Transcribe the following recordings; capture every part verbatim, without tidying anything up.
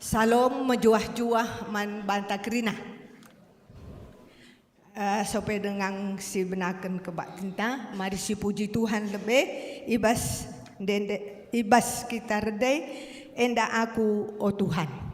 Salom mejuah-juah man banta kerina. Eh, sope denga sibenaken kebaktinta, mari sipuji Tuhan lebe i bas ndende, i bas kita rede, enda aku, o Tuhan.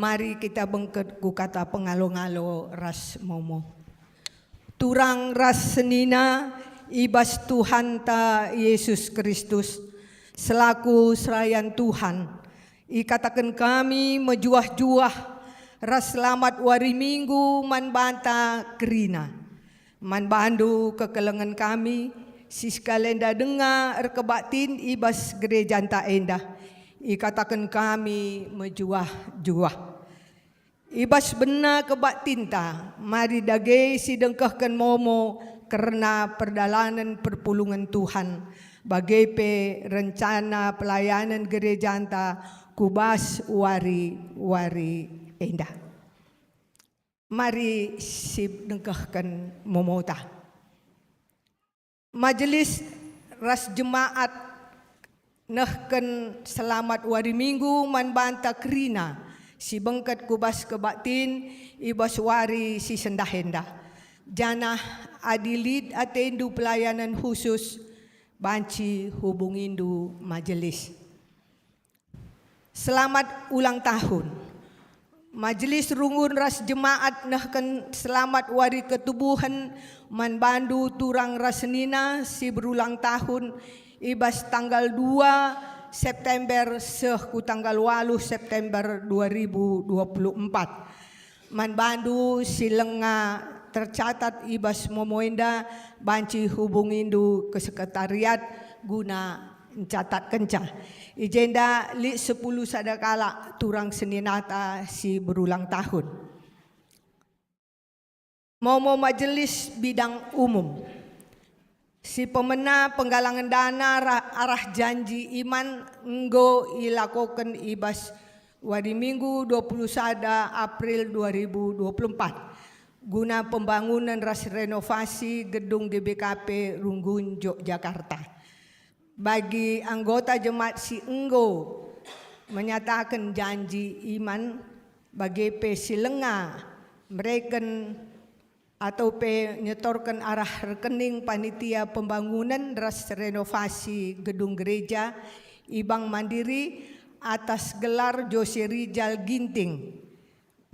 Mari kita bengket ku kata pengalo-ngalo ras momo. Turang ras senina i bas Tuhanta Yesus Kristus, selaku serayan Tuhan, ikataken kami mejuah-juah ras selamat wari Minggu man banta kerina. Man bandu kekelengen kami, si sekalenda denga erkebaktin i bas gerejanta enda, ikataken kami mejuah-juah. I bas bena kebaktinta, mari dage sidengkehken momo kerna perdalanen perpulungen Tuhan, bage pe rencana pelayanen gerejanta ku bas wari-wari enda. Mari sidengkehken momota. Majelis ras jemaat nehken selamat wari Minggu man banta kerina si bengket ku bas kebaktin i bas wari si sendah enda. Janah adi lit atendu pelayanen khusus, banci hubungindu majelis. Selamat ulang tahun. Majelis runggun ras jemaat nehken selamat wari ketubuhen man bandu turang ras senina si berulang tahun i bas tanggal dua September seh ku tanggal waluh September dua ribu dua puluh empat. Man bandu si langa tercatat i bas momo enda, banci hubungindu ke sekretariat guna ncatatkenca. I jenda lit sepuluh sada kalak turang seninata si berulang tahun. Momo Majelis Bidang Umum. Si pemena penggalangen dana ra-, arah janji iman enggo ilakoken i bas wari Minggu dua puluh sada April dua ribu dua puluh empat guna pembangunan ras renovasi gedung G B K P Runggun Jogjakarta. Bagi anggota jemaat si enggo menyataken janji iman, bage pe si langa mereken atau pe nyetorken arah rekening Panitia Pembangunan ras Renovasi Gedung Gereja i Bank Mandiri atas gelar Jose Rijal Ginting,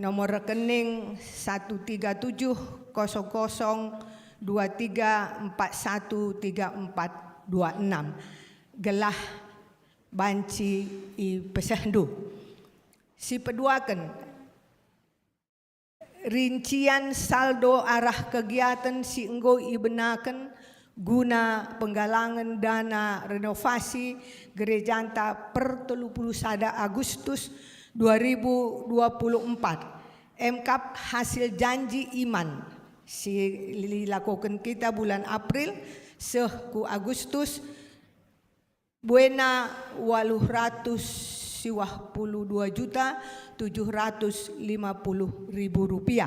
nomor rekening satu tiga tujuh kosong kosong dua tiga empat satu tiga empat dua enam, gelah banci ipesehndu. Sipeduaken, rincian saldo arah kegiaten si enggo ibenaken guna penggalangen dana renovasi gerejanta per telu puluh sada Agustus dua ribu dua puluh empat, emkap hasil janji iman si ilakoken kita bulan April seh ku Agustus, buena waluh ratus siwah puluh dua juta tujuh ratus lima puluh ribu rupiah.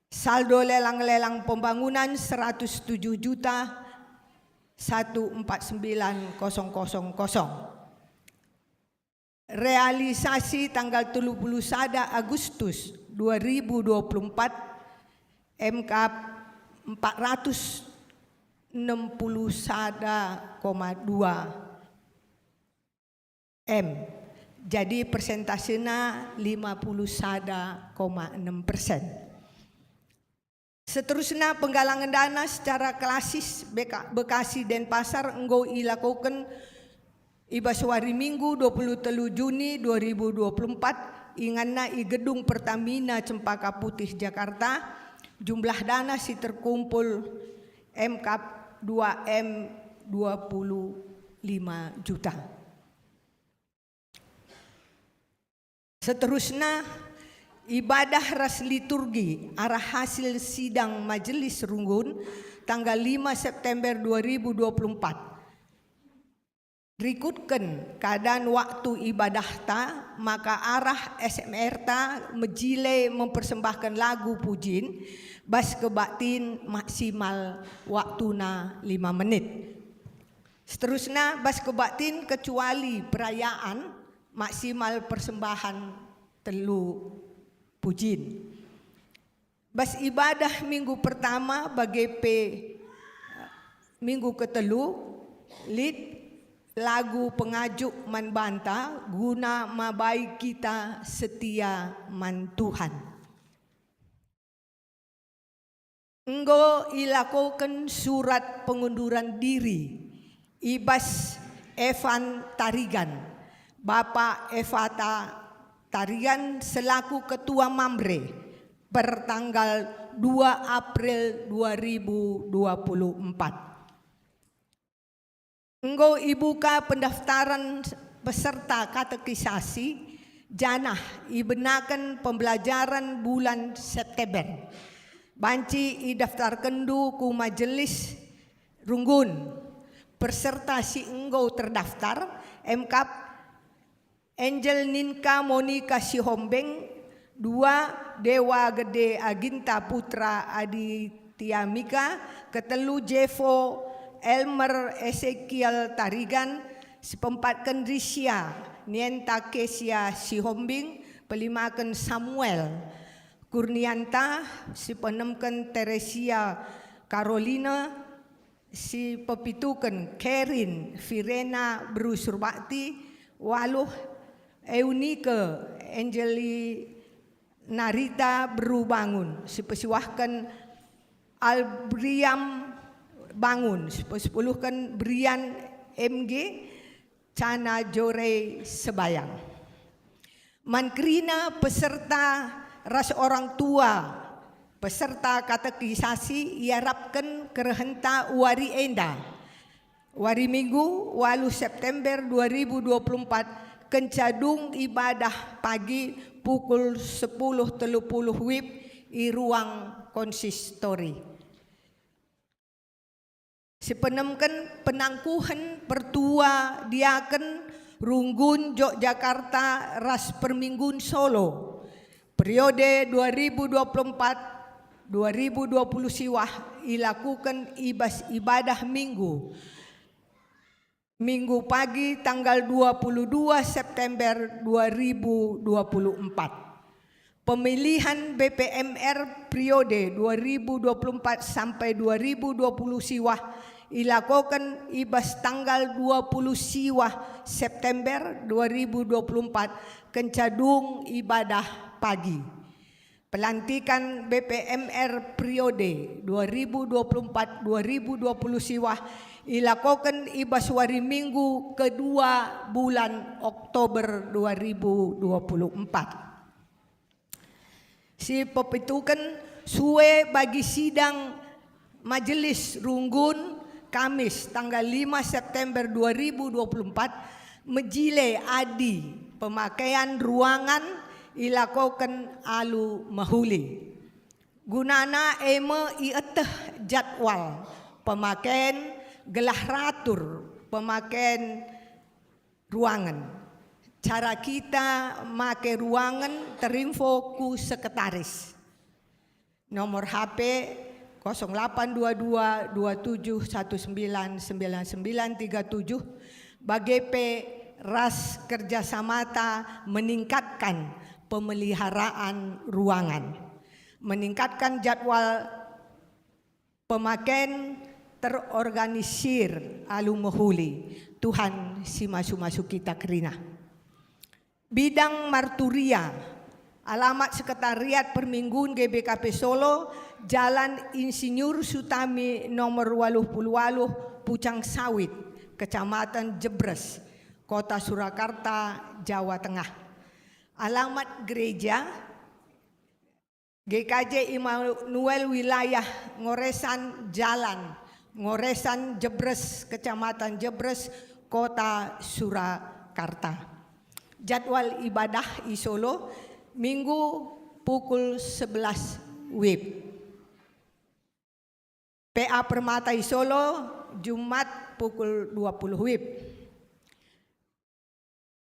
Saldo lelang-lelang pembangunan seratus tujuh juta satu empat sembilan kosong kosong kosong. Realisasi tanggal telu puluh sada Agustus dua ribu dua puluh empat, emkap empat ratus enam puluh sada koma dua M. Jadi persentasena lima puluh sada koma enam persen. Seterusna, penggalangan dana secara klasis Beka-, Bekasi Denpasar enggo ilakoken i bas wari Minggu dua puluh telu Juni dua ribu dua puluh empat, inganna i Gedung Pertamina Cempaka Putih, Jakarta. Jumlah dana si terkumpul emkap dua M dua puluh lima juta. Seterusna, ibadah ras liturgi arah hasil sidang Majelis Runggun tanggal lima September dua ribu dua puluh empat. Rikutken keadaan waktu ibadahta, maka arah S M R-ta mejile mempersembahken lagu pujin bas kebaktin maksimal waktuna lima menit. Seterusna, bas kebaktin kecuali perayaan, maksimal persembahan telu pujin. Bas ibadah minggu pertama bage pe minggu ketelu, lit lagu pengajuk man banta guna mabai kita setia man Tuhan. Enggo ilakoken surat pengunduran diri i bas Evan Tarigan, Bapak Evata Tarigan selaku Ketua Mamre per tanggal dua April dua ribu dua puluh empat. Enggo ibuka pendaftaren peserta katekisasi, janah ibenaken pembelajaran bulan September. Banci idaftarkenndu ku majelis runggun. Peserta si enggo terdaftar, emkap Angel Ninka Monika Sihombing, dua Dewa Gede Aginta Putra Aditya Mika, ketelu Jefo Elmer Ezekiel Tarigan, sipempatken Risia Nienta Kesia Sihombing, pelimaken Samuel Kurnianta, sipenemken Teresia Karolina, si pepituken Kerin Firena beru Surbakti, waluh Eunike Angeli Narita beru Bangun, si pesiwahken Albriam Bangun, si pesepuluhken Brian M G, Cana Jorei Sebayang. Man kerina peserta ras orang tua peserta katekisasi iarapken kerehenta wari enda, wari Minggu, waluh September dua ribu dua puluh empat, kenca dung ibadah pagi pukul sepuluh telu puluh wib i ruang konsistori. Sipenemken penangkuhen pertua diaken runggun Jogjakarta ras perminggun Solo, periode dua ribu dua puluh empat dua ribu dua puluh siwah ilakuken i bas ibadah Minggu, Minggu pagi tanggal dua puluh dua September dua ribu dua puluh empat. Pemilihan B P M R periode dua ribu dua puluh empat sampai dua ribu dua puluh siwah ilakoken i bas tanggal dua puluh siwah September dua ribu dua puluh empat kenca dung ibadah pagi. Pelantikan B P M R periode dua ribu dua puluh empat dua ribu dua puluh siwah ilakoken i bas wari Minggu kedua bulan Oktober dua ribu dua puluh empat. Si pepituken sue bagi sidang Majelis Runggun, Kamis, tanggal lima September dua ribu dua puluh empat, mejile adi pemakaian ruangan ilakoken alu mehuli. Gunana e me ieteh jadwal pemaken gelah ratur pemaken ruangen. Cara kita make ruangen terinfo ku sekretaris. Nomor H P kosong delapan dua dua dua tujuh satu sembilan sembilan sembilan tiga tujuh, bage pe ras kerjasamata meningkatkan pemeliharaan ruangan, meningkatkan jadwal pemaken terorganisir alu mehuli. Tuhan si masu-masu kita kerina. Bidang marturia, alamat Sekretariat Perminggun G B K P Solo, Jalan Insinyur Sutami nomor waluh puluh waluh, Pucang Sawit, Kecamatan Jebres, Kota Surakarta, Jawa Tengah. Alamat gereja, G K J Immanuel, wilayah Ngoresan, Jalan Ngoresan Jebres, Kecamatan Jebres, Kota Surakarta. Jadwal ibadah i Solo, Minggu pukul sebelas wib. P A Permata i Solo, Jumat pukul dua puluh wib.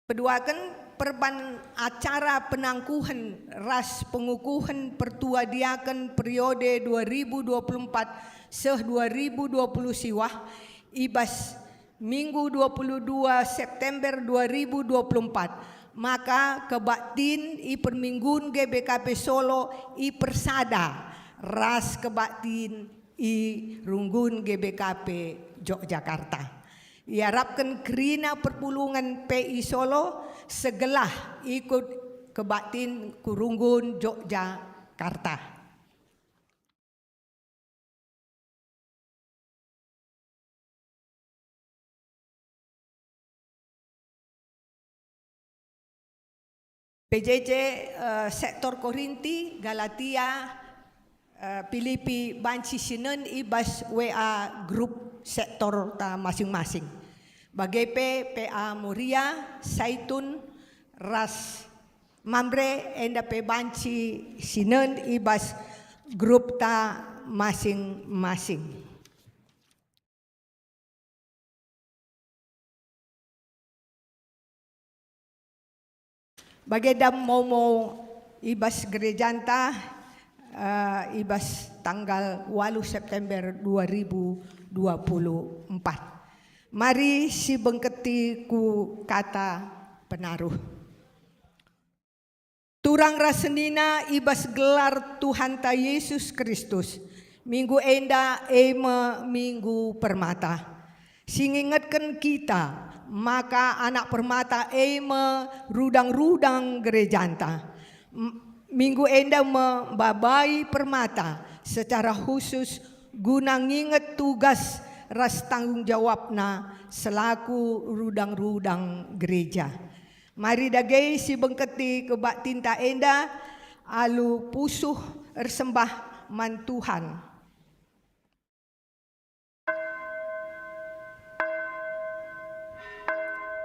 Peduaken perban acara penangkuhen ras pengukuhen pertua diaken periode dua ribu dua puluh empat seh dua ribu dua puluh siwah i bas Minggu dua puluh dua September dua ribu dua puluh empat, maka kebaktin i Perminggun G B K P Solo ipersada ras kebaktin i Runggun G B K P Jogjakarta. Iarapken kerina perpulungen P I Solo segelah ikut kebaktin ku Runggun, Jogjakarta. P J J, eh, sektor Korinti, Galatia, eh, Pilipi banci sinen i bas W A grup sektorta masing-masing. Bage pe P A Moria, Saitun, ras Mamre enda pe banci sinen i bas grupta masing-masing. Bagenda momo i bas gerejanta, eh, i bas tanggal waluh September dua ribu dua puluh empat. Mari sibengketi ku kata penaruh. Turang ras senina i bas gelar Tuhanta Yesus Kristus, minggu enda e me Minggu Permata, si ngingetken kita maka anak permata e me rudang-rudang gerejanta. M-, minggu enda me mbabai permata secara khusus guna nginget tugas ras tanggung jawabna selaku rudang-rudang gereja. Mari dage sibengketi kebaktinta enda alu pusuh ersembah man Tuhan.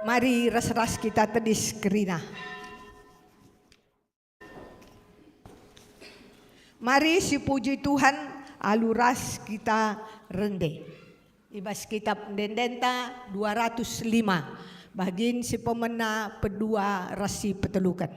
Mari ras-ras kita tedis kerina. Mari sipuji Tuhan alu ras kita rende. I bas kitab ende-endenta dua ratus lima, bagin si pemena pedua ras si peteluken.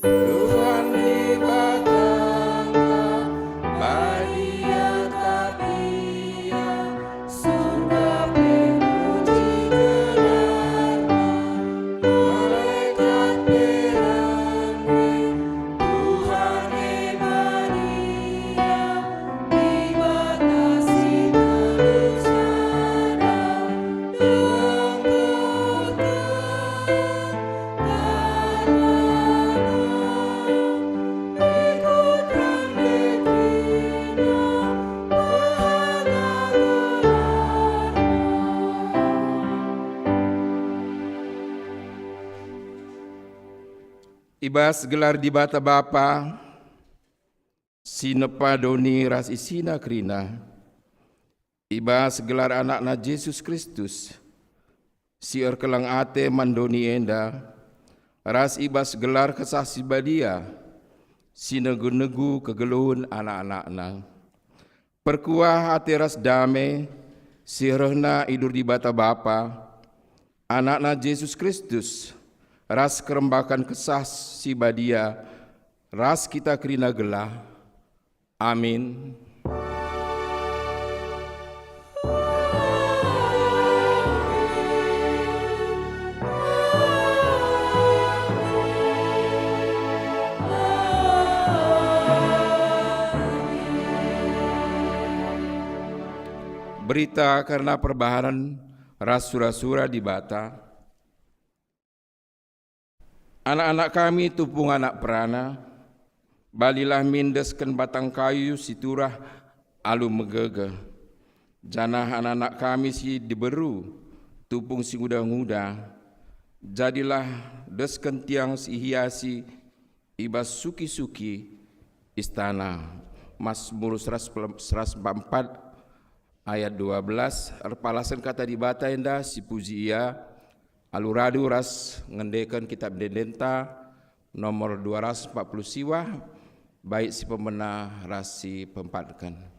Tuhan Dibatangku, badia kap Ia, surga pe muji gelarNa, malekat pe rende, Tuhan e badia, Dibata si nggeluh sada, dengkekken kataNa, ikut rende kerina, mehana gelarNa. I bas gelar Dibata Bapa, si nepa doni ras isina kerina, i bas gelar AnakNa Jesus Kristus, si erkeleng ate man doni enda, ras i bas gelar Kesah Si Badia, si negu-negu kegeluhen anak-anakna. Perkuah ate ras dame si rehna i dur Dibata Bapa, Anakna Jesus Kristus, ras kerembaken Kesah Si Badia, ras kita kerina gelah. Amin. Berita kerna perbahanen ras sura-sura Dibata. Anak-anak kami tupung anak perana, balilah min desken batang kayu si turah alu megegeh. Janah anak-anak kami si diberu tupung si nguda-nguda, jadilah desken tiang si ihiasi i bas suki-suki istana. Masmur seratus empat puluh empat ayat dua belas, erpalasken Kata Dibata enda si puji ia, alu radu ras ngendeken Kitab Ende-Endenta nomor dua ratus empat puluh siwah, bait si pemena ras si pempatken.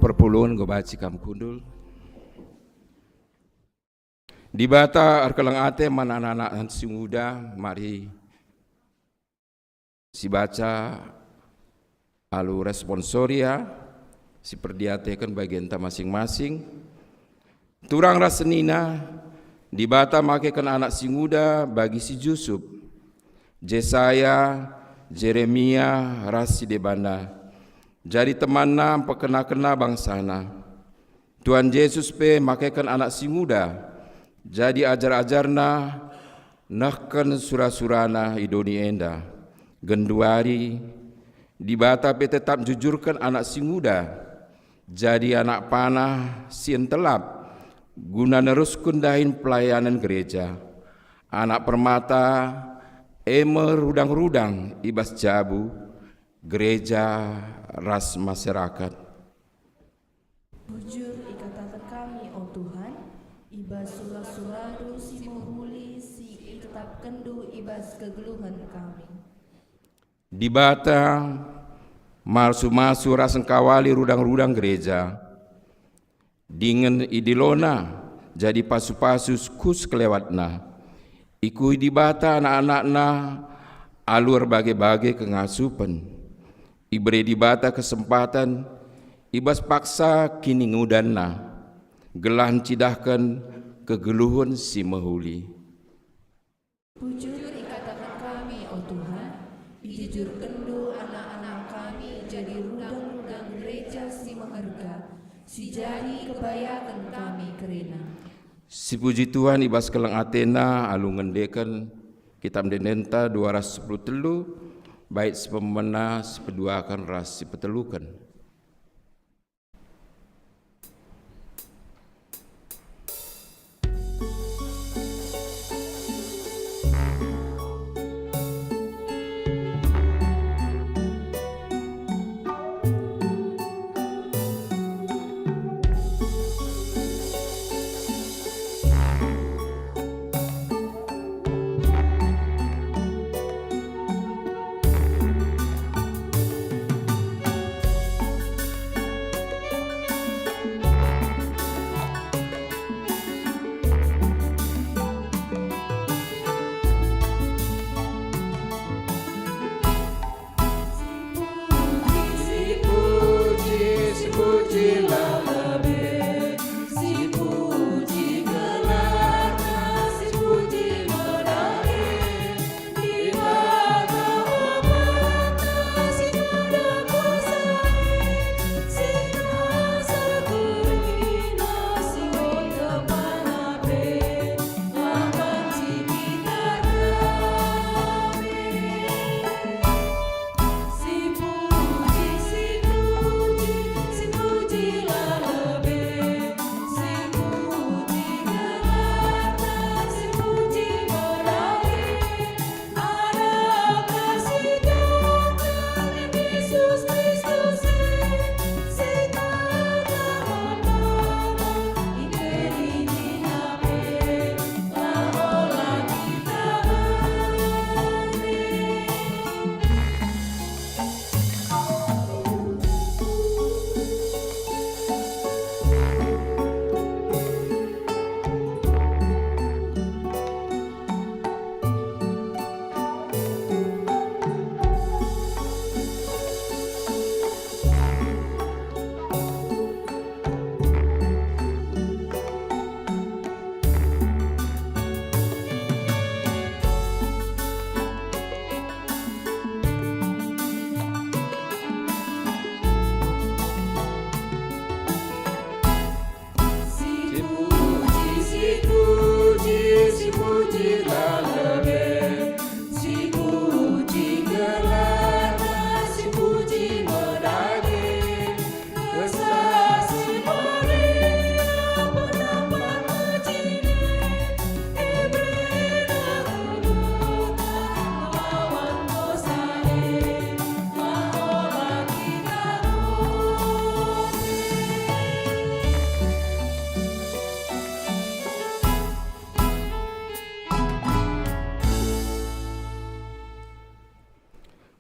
Perpulungen enggo banci kam kundul. Dibata erkeleng ate man anak-anak si nguda, mari sibaca alu responsoria, siperdiateken bagenta masing-masing. Turang ras senina, Dibata makeken anak si nguda bagi si Jusup, Jesaya, Jeremia, ras si debanna. Jadi temanna mpekena-kena bangsana. Tuhan Jesus pe makeken anak si nguda jadi ajar-ajarna nehken sura-surana i doni enda. Genduari, Dibata pe tetap njujurken anak si nguda jadi anak panah si entelap guna nerusken dahin pelayanen gereja. Anak permata e me rudang-rudang i bas jabu, Gereja ras masyarakat. Bujur ikataken kami, o Tuhan, i bas sura-suraNdu si mehuli si itetapkenNdu i bas kegeluhen kami. Dibata masu-masu ras engkawali rudang-rudang gereja, dingen idilona jadi pasu-pasu ku sekelewatna. Ikui Dibata anak-anakNa alu erbage-bage kengasupen. Ibere Dibata kesempaten i bas paksa kiningudanna, gelah ncidahken kegeluhen si mehuli. Bujur ikataken kami, o Tuhan, ijujurkenNdu anak-anak kami jadi rudang-rudang gereja si meherga, si jadi kebayaken kami kerina. Sipuji Tuhan i bas keleng ateNa alu ngendeken Kitap Ende-endenta dua ratus sepuluh telu, bait si pemena, si peduaken ras si peteluken.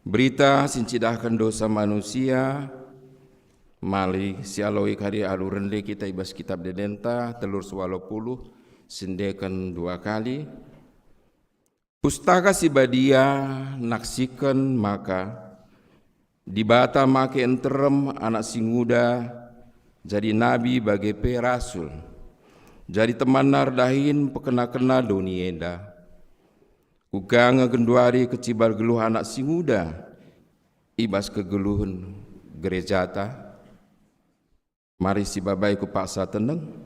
Berita si ncidahken dosa manusia, mari sialoi kari alu rende kita i bas Kitap Ende-endenta, telu ratus waluh puluh, siendeken dua kali. Pustaka Si Badia naksiken maka Dibata make nterem anak si nguda jadi nabi bage pe rasul, jadi temanna erdahin pekena-kena doni enda. Uga nge genduari kecibal geluh anak si nguda i bas kegeluhen gerejata? Mari sibabai ku paksa teneng.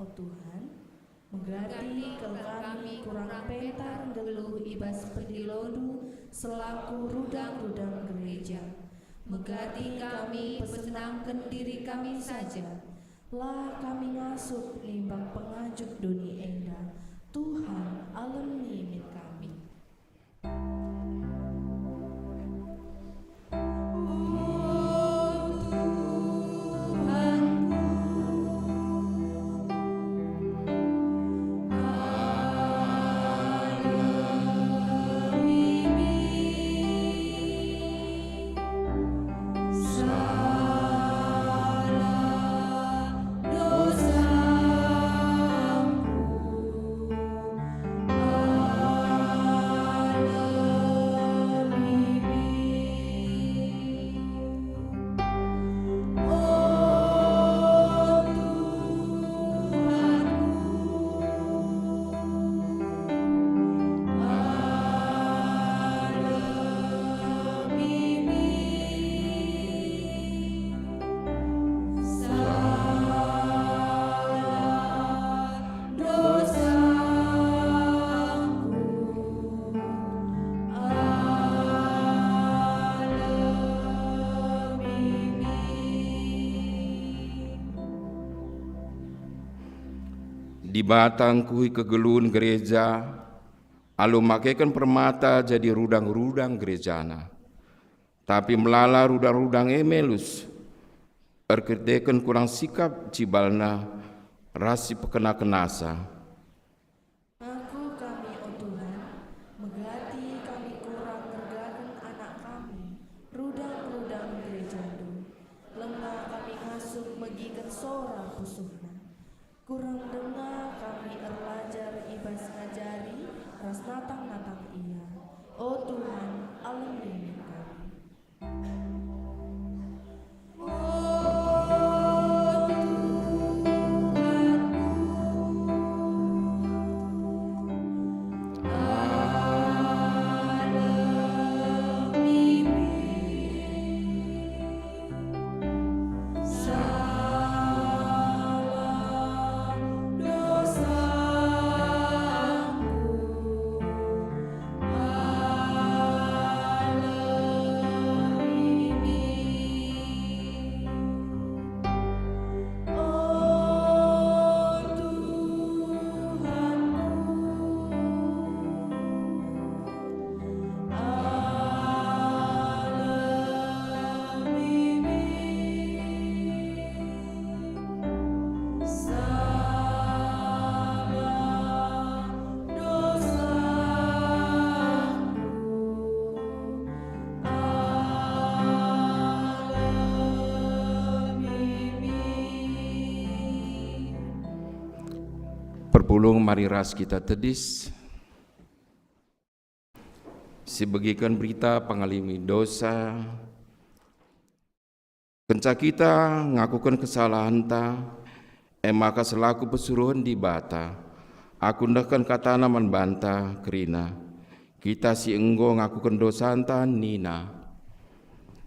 O Tuhan, megati kal kami kurang pentar nggeluh i bas pendilondu selaku rudang-rudang gereja. Megati kami pesenangken diri kami saja, la kami ngasup nimbang pengajuk doni enda. Tuhan, alemi min kami. Dibata ngkuhi kegeluhen gereja alu makeken permata jadi rudang-rudang gerejana. Tapi melala rudang-rudang e melus, erkiteken kurang sikap cibalna ras si pekena-kenasa. Aku kami, o Tuhan, megati kami kurang ngergaken anak kami, rudang-rudang gerejandu. Langa kami ngasup megiken sora pusuhna. Kurang denga kami erlajar i bas ngajari ras natang-natang ia. O Tuhan, alemi min kami. Perpulung, mari ras kita tedis. Sibegiken berita pengalemi dosa. Kenca kita ngakuken kesalahenta, e maka selaku persuruhen Dibata, aku nehken katana man banta kerina, kita si enggo ngakuken dosanta nina,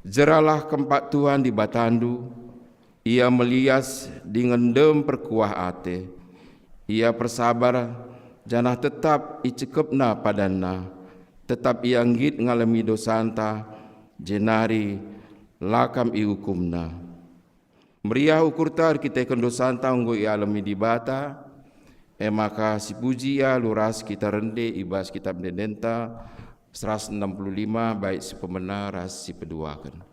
"Jeralah kempak Tuhan Dibatandu, Ia melias dingen dem perkuah ate. Ia persabar, janah tetap icekepNa padanNa. Tetap Ia nggit ngalemi dosanta, jenari la kam iukumNa." Meriah ukurta erkiteken dosanta enggo ialemi Dibata, e maka sipuji Ia alu ras kita rende i bas Kitap Ende-endenta seratus enam puluh lima, bait si pemena ras si peduaken.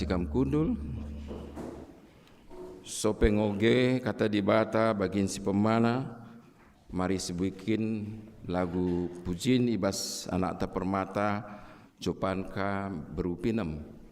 Kam kundul. Sope ngoge Kata Dibata bagin si pemana, mari sibuiken lagu pujin i bas Anakta Permata, Cupanka Beru Pinem.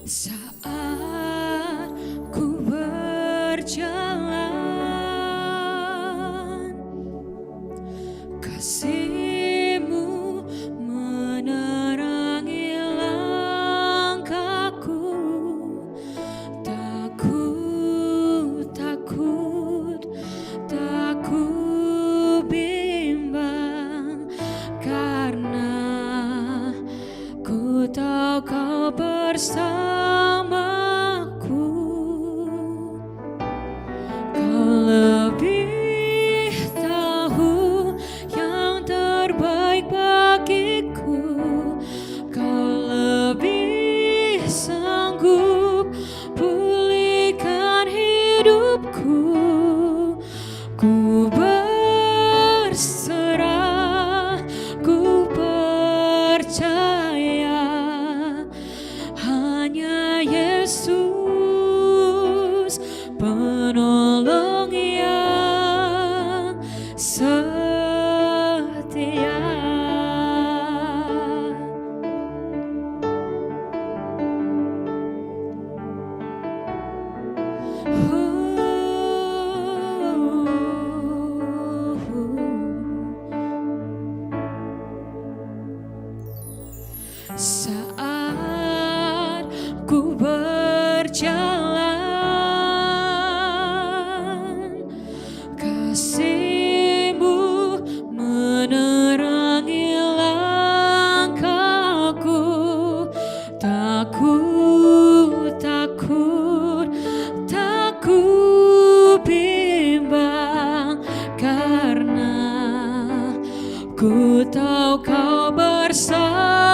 Saat ku berjalan, kasih-Mu menerangi langkahku. Tak ku takut, tak ku bimbang, karena Ku tahu Kau bersamaku. Kau lebih tahu yang terbaik bagiku. Kau lebih sanggup pulihkan hidupku. Ku berserah, ku percaya, hanya Yesus penolong yang setia. Saat ku berjalan, kasih-Mu menerangi langkahku. Tak ku takut, tak ku bimbang, karena ku tahu Kau bersamaku.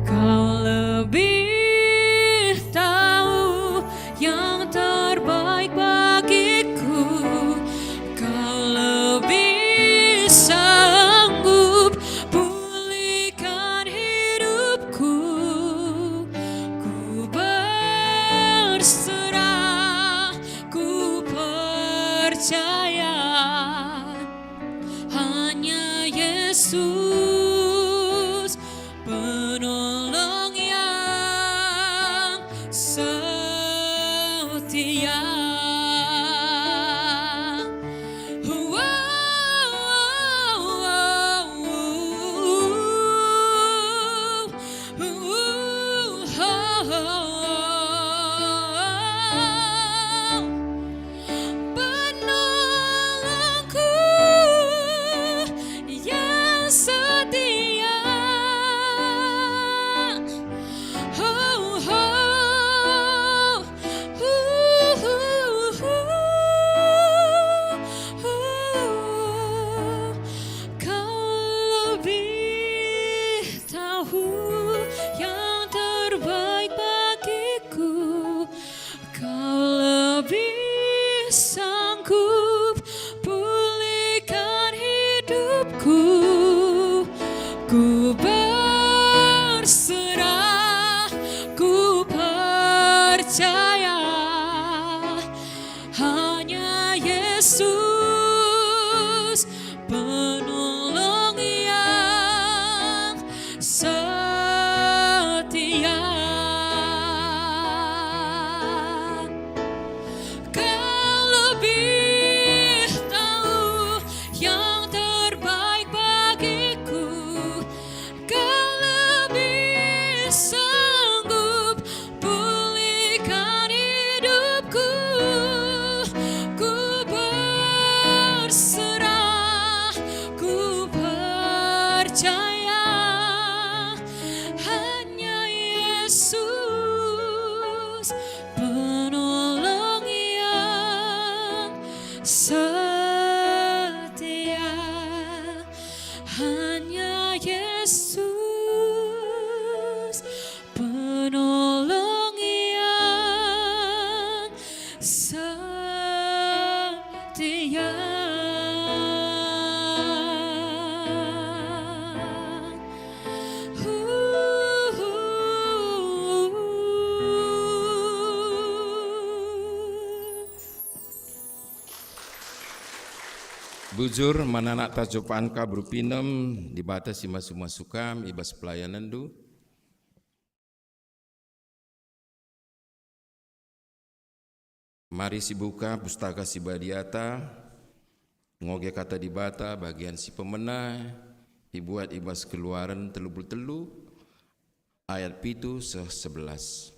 Kau lebih tahu yang terbaik bagiku. Kau lebih sanggup pulihkan hidupku. Ku berserah, ku percaya, hanya Yesus penolong yang setia. Penolongku yang setia. Ho, ho, hu, hu, Bujur, man anak tajopanka berupinem, Dibata si masu-masu kam i bas pelayanenndu. Mari sibuka Pustaka Si Badiata, ngoge Kata Dibata bagian si pemena, ibuat i bas Keluaren telu puluh telu ayat pitu seh sebelas.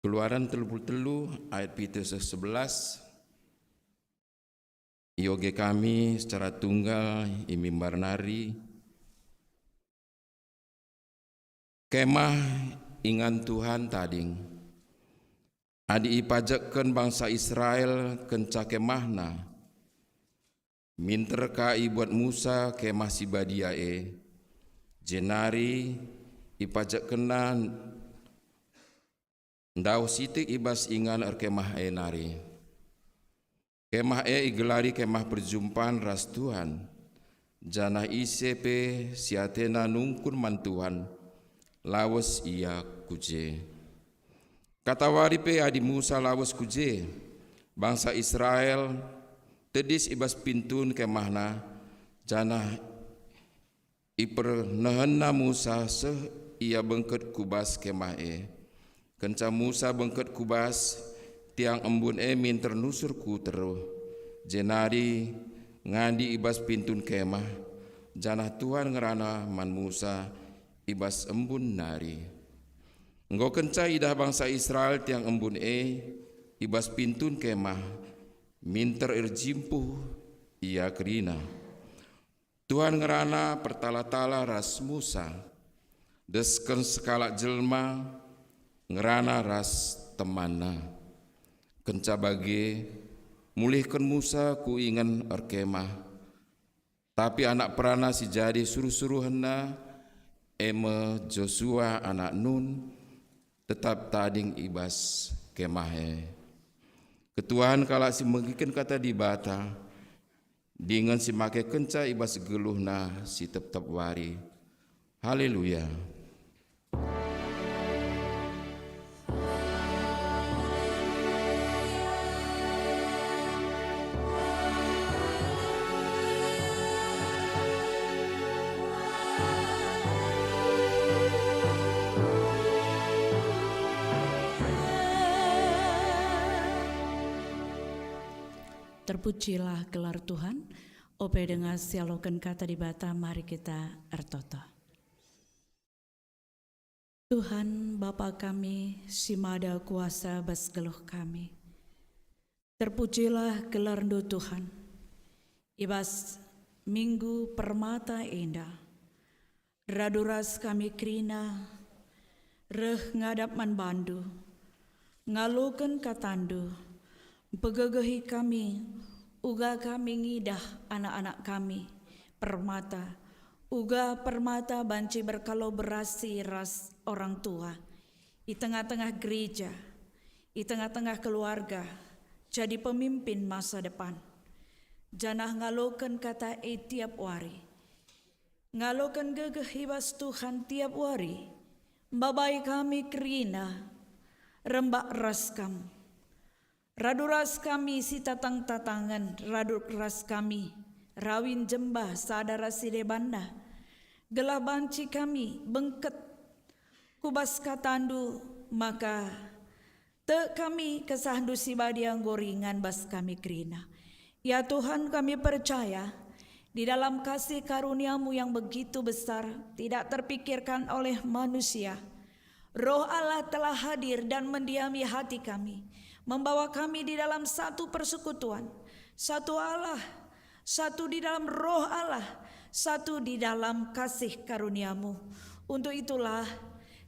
Keluaren telu puluh telu ayat pitu seh sebelas, ioge kami secara tunggal i mimbar nari. Kemah ingan Tuhan tading. Adi ipajekken bangsa Israel kenca kemahna, minter ka ibuat Musa Kemah Si Badia e, jenari ipajekkenna ndauh sitik i bas ingan erkemah e nari. Kemah e igelari Kemah Perjumpan ras Tuhan, janah ise pe si atena nungkun man Tuhan, lawes ia ku je. Katawari pe adi Musa lawes ku je, bangsa Israel tedis i bas pintun kemahna, janah ipernehenna Musa seh ia bengket ku bas kemah e. Kenca Musa bengket ku bas, tiang embun e minter nusur ku teruh, jenari ngandi i bas pintun kemah, janah Tuhan ngerana man Musa i bas embun nari. Enggo kenca idah bangsa Israel tiang embun e i bas pintun kemah, minter erjimpuh ia kerina. Tuhan ngerana pertala-tala ras Musa, desken sekalak jelma ngerana ras temanna. Kenca bage, mulihken Musa ku ingen erkemah. Tapi anak perana si jadi suruh-suruhenna, e me Josua anak Nun, tetap tading i bas kemah e. Ketuahen kalak si megiken Kata Dibata, dingen si makekenca i bas geluhna si tep-tep wari. Haleluya! Terpujilah gelar Tuhan. Ope denga sialoken Kata Dibata, mari kita ertoto. Tuhan, Bapa kami si mada kuasa bas geluh kami, terpujilah gelarNdu, Tuhan, i bas Minggu Permata enda. Radu ras kami kerina reh ngadap man bandu, ngaloken katandu, mpegegehi kami, uga kami ngidah anak-anak kami, Permata, uga Permata banci berkolaborasi ras orang tua i tengah-tengah gereja, i tengah-tengah keluarga, jadi pemimpin masa depan, janah ngaloken kata e tiap wari. Ngaloken gegeh i bas Tuhan tiap wari, mbabai kami kerina rembak ras Kam. Radu ras kami sitatang-tatangen, radu ras kami rawin jembah sada ras si debanna, gelah banci kami bengket ku bas katandu, maka Tek kami, KesahNdu si Badia enggo ringan bas kami kerina. Ya Tuhan, kami percaya, di dalam kasih karunia-Mu yang begitu besar, tidak terpikirkan oleh manusia, Roh Allah telah hadir dan mendiami hati kami, membawa kami di dalam satu persekutuan, satu Allah, satu di dalam Roh Allah, satu di dalam kasih karunia-Mu. Untuk itulah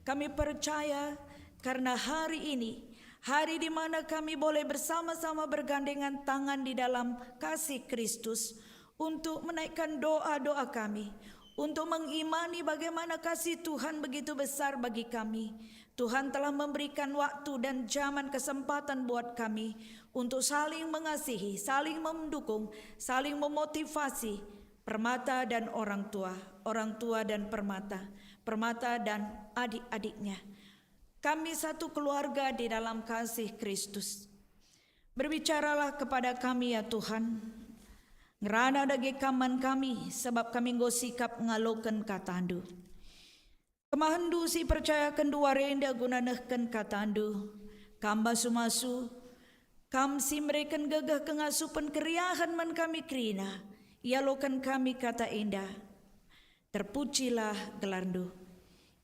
kami percaya, karena hari ini, hari di mana kami boleh bersama-sama bergandengan tangan di dalam kasih Kristus untuk menaikkan doa-doa kami, untuk mengimani bagaimana kasih Tuhan begitu besar bagi kami. Tuhan telah memberikan waktu dan zaman kesempatan buat kami untuk saling mengasihi, saling mendukung, saling memotivasi Permata dan orang tua, orang tua dan Permata, Permata dan adik-adiknya. Kami satu keluarga di dalam kasih Kristus. Berbicaralah kepada kami, ya Tuhan, ngerana dage Kam man kami, sabap kami enggo sikap ngaloken kataNdu. KemahenNdu si ipercayaken duare enda guna nehken kataNdu. Kam masu-masu, Kam si mereken gegeh kengasupen keriahen man kami kerina, ialoken kami kata enda. Terpujilah gelarNdu.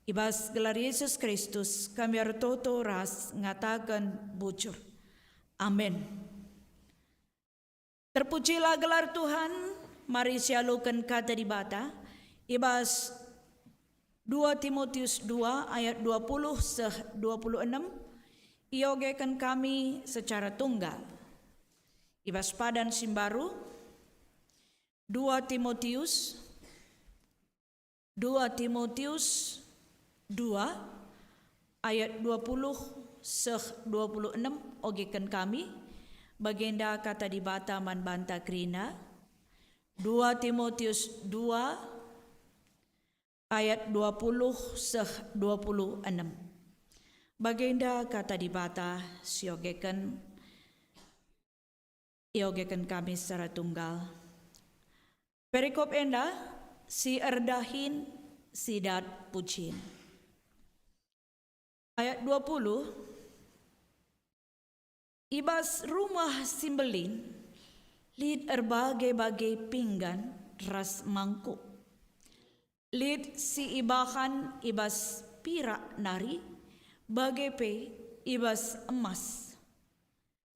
I bas gelar Yesus Kristus kami ertoto ras ngataken bujur. Amin. Terpujilah gelar Tuhan, mari sialoken kata Dibata i bas dua Timotius dua ayat dua puluh seh dua puluh enem, iogeken kami secara tunggal. I bas padan si mbaru, dua Timotius, dua Timotius dua ayat dua puluh seh dua puluh enem, ogeken kami, bagenda kata Dibata man banta kerina, dua Timotius dua ayat dua puluh seh dua puluh enem. Bagenda kata Dibata si ogeken, iogeken kami secara tunggal. Perikop enda si erdahin si dat pujin. Ayat dua puluh, "I bas rumah si mbelin lit erbage-bage pinggan ras mangkuk. Lit si ibahan i bas pirak nari, bage pe i bas emas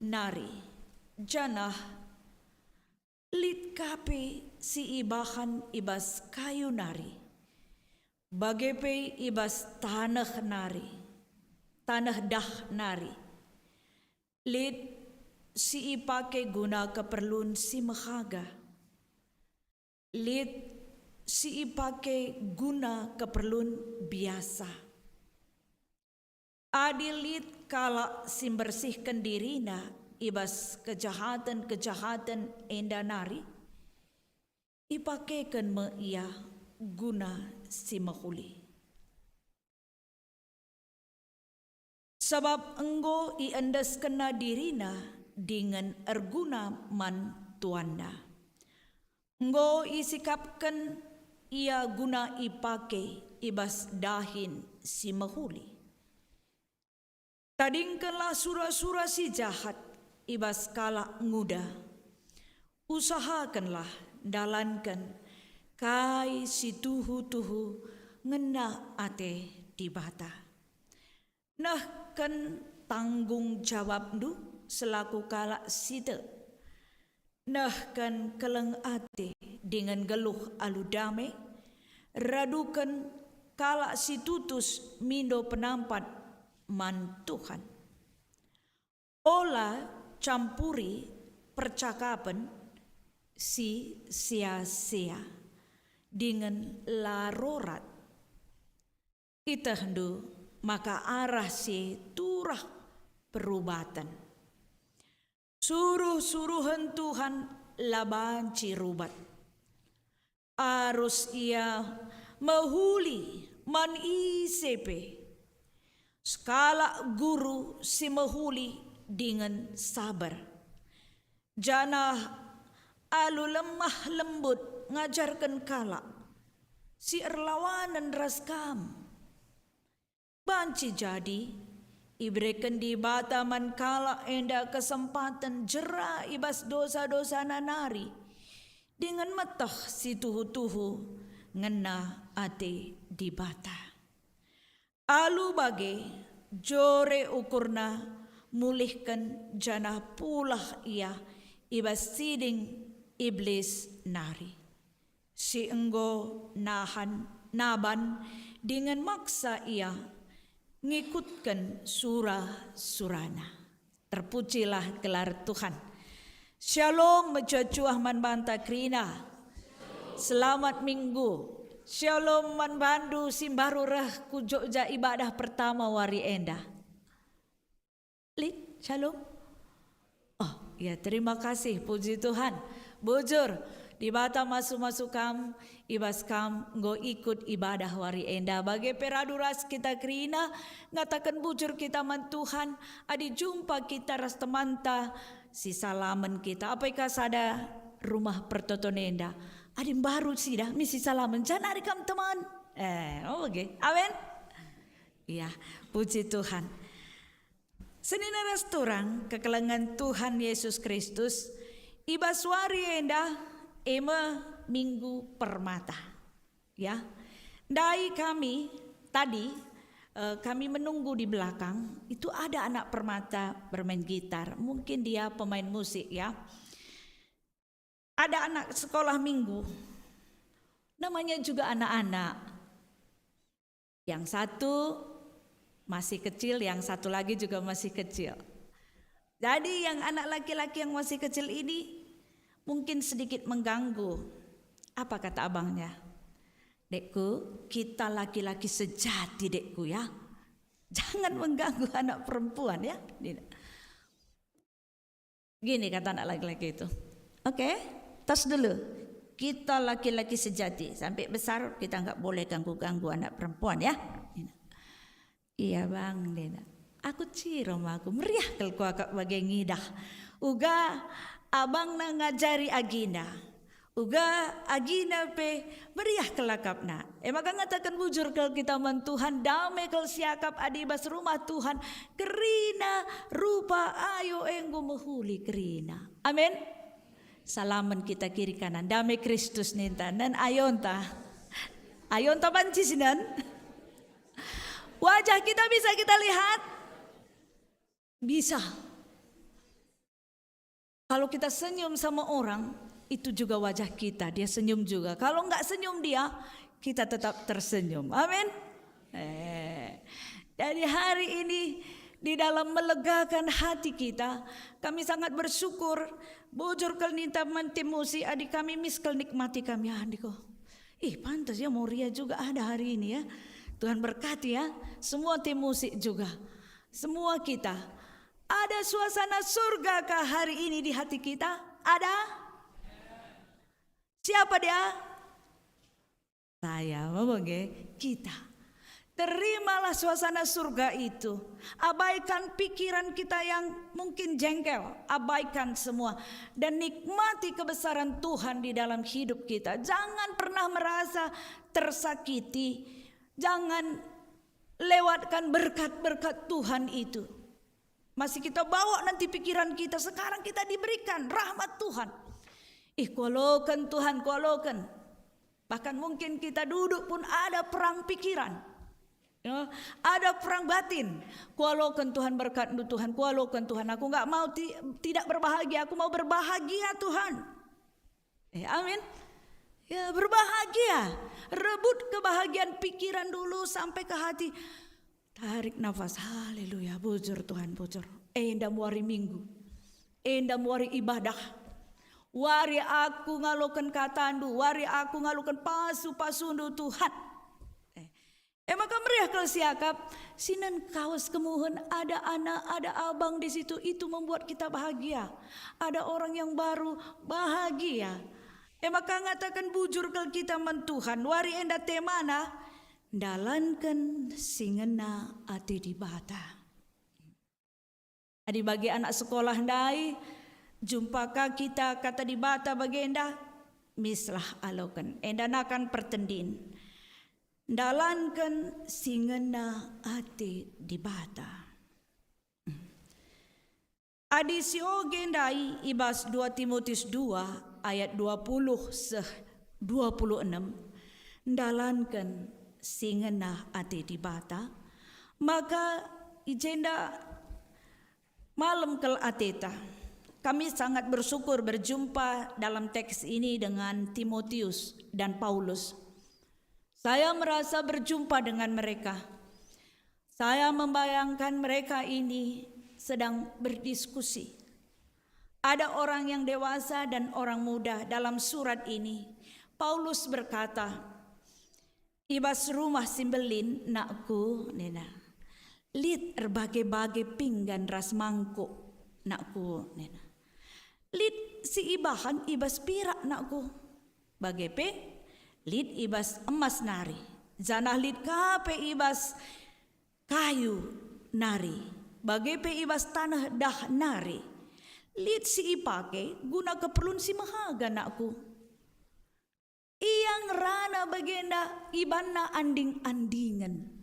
nari, janah lit ka pe si ibahan i bas kayu nari, bage pe i bas taneh nari, taneh dah nari. Lit si ipake guna keperlun si mehaga, lit si ipake guna keperlun biasa. Adi lit kalak si mbersihken dirina i bas kejahaten-kejahaten enda nari, ipakeken me ia guna si mehuli. Sabap enggo iendeskenna dirina dingen erguna man tuanna. Enggo isikapken ia guna ipake i bas dahin si mehuli. Tadingkenlah sura-sura si jahat i bas kalak nguda. Usahakenlah ndalanken kai si tuhu-tuhu ngena ate Dibata. Nehken tanggung jawabndu selaku kalak si tek. Nehken keleng ate dingen nggeluh alu dame, raduken kalak si tutus mindo penampat man Tuhan. Ola campuri percakapen si sia-sia dingen la rorat. Itehndu maka arah si turah perubaten. Suruh-suruhen Tuhan la banci rubat. Arus ia mehuli man ise pe. Sekalak guru si mehuli dingen saber, janah alu lemah lembut ngajarken kalak si erlawanen ras kam. Banci jadi, ibereken Dibata man kalak enda kesempaten jera i bas dosa-dosana nari, dingen meteh si tuhu-tuhu ngena ate Dibata. Alu bage, jore ukurna mulihken janah pulah ia i bas siding Iblis nari, si enggo nahan naban dingen maksa ia ngikutken sura-surana. Terpujilah gelar Tuhan. Shalom mejuah-juah man banta kerina. Selamat Minggu. Shalom man bandu si mbaru reh ku Jogja ibadah pertama wari enda. Lit, shalom. Oh, ya, terima kasih, puji Tuhan. Bujur, Dibata masu-masu kam, i bas kam enggo ikut ibadah wari enda. Bage pe radu ras kita kerina, ngataken bujur kita man Tuhan, adi jumpa kita ras temanta, sisalamen kita. Apai ka sada rumah pertoton enda? Adi mbaru sida, mi sisalamen, janari kam teman. Eh, oh, oke. Amin. Iya, puji Tuhan. Senina ras turang kekelengen Tuhan Yesus Kristus, i bas wari enda, e me Minggu Permata. Ya, ndai kami tadi, eh, kami menunggu di belakang, itu ada anak Permata bermain gitar. Mungkin dia pemain musik, ya. Ada anak sekolah minggu, namanya juga anak-anak. Yang satu masih kecil, yang satu lagi juga masih kecil. Jadi, yang anak laki-laki yang masih kecil ini mungkin sedikit mengganggu. Apa kata abangnya? "Dekku, kita laki-laki sejati, Dekku, ya. Jangan mengganggu anak perempuan, ya." Gini kata anak laki-laki itu, "Oke, tas dulu. Kita laki-laki sejati, sampai besar kita nggak boleh ganggu-ganggu anak perempuan, ya." "Iya, Bang," nina. Aku ciro maka meriah kal kuakap bage ngidah. Uga abangna ngajari agina. Uga agina pe meriah kal akapna. E maka ngataken bujur kal kita man Tuhan, dame kal siakap adi bas rumah Tuhan, kerina rupa ayo enggo mehuli kerina. Amin. Salamen kita kiri kanan, dame Kristus ninta, nen ayonta. Ayonta banci sinen. Wajah kita bisa kita lihat? Bisa. Kalau kita senyum sama orang, itu juga wajah kita, dia senyum juga. Kalau nggak senyum dia, kita tetap tersenyum. Amin. Eh, jadi hari ini di dalam melegakan hati kita, kami sangat bersyukur. Bujur kal ninta man Timusi, adi kami mis kal nikmati kami, ah, ndiko. Ih, pantas ya, Moria juga ada hari ini ya. Tuhan berkati ya, semua Timusi juga. Semua kita. Ada suasana surga kah hari ini di hati kita? Ada? Siapa dia? Saya, apa nggih? Kita. Terimalah suasana surga itu. Abaikan pikiran kita yang mungkin jengkel. Abaikan semua. Dan nikmati kebesaran Tuhan di dalam hidup kita. Jangan pernah merasa tersakiti. Jangan lewatkan berkat-berkat Tuhan itu. Masih kita bawa nanti pikiran kita, sekarang kita diberikan rahmat Tuhan. Ih, kualoken Tuhan, kualoken. Bahkan mungkin kita duduk pun ada perang pikiran. Ya, ada perang batin. Kualoken Tuhan berkatNdu Tuhan, kualoken Tuhan. Aku nggak mau ti-, tidak berbahagia, aku mau berbahagia Tuhan. Eh, amin. Ya, berbahagia. Rebut kebahagiaan pikiran dulu sampai ke hati. Tarik nafas, haleluya, bujur Tuhan, bujur. Enda muari Minggu. Enda muari ibadah. Wari aku ngaloken kataNdu, wari aku ngaloken pasu-pasuNdu, Tuhan. Eh, e maka meriah kal siakap, sinen kawes kemuhen, ada anak, ada abang di situ, itu membuat kita bahagia. Ada orang yang baru, bahagia. E maka ngataken bujur kal kita man Tuhan, wari enda temana, ndalanken si ngena ate Dibata. Adi bagi anak sekolah ndai, jumpa ka kita kata Dibata bagenda, mislah aloken. Enda nakan pertendin. Ndalanken si ngena ate Dibata. Adi sioge ndai i bas dua Timotius dua ayat dua puluh seh dua puluh enem, ndalanken si ngena ate Dibata, maka i jenda malem kal ateta. Kami sangat bersyukur berjumpa dalam teks ini dengan Timotius dan Paulus. Saya merasa berjumpa dengan mereka. Saya membayangkan mereka ini sedang berdiskusi. Ada orang yang dewasa dan orang muda dalam surat ini. Paulus berkata, "I bas rumah si mbelin, nakku," nina, "lit erbage-bage pinggan ras mangkuk, nakku," nina. "Lit si ibahan i bas pirak, nakku." Bage pe lit i bas emas nari, janah lit ka pe i bas kayu nari, bage pe i bas taneh dah nari. Lit si ipake guna keperlun si mehaga, nakku. Ia ngerana bagenda ibanna anding-andingen.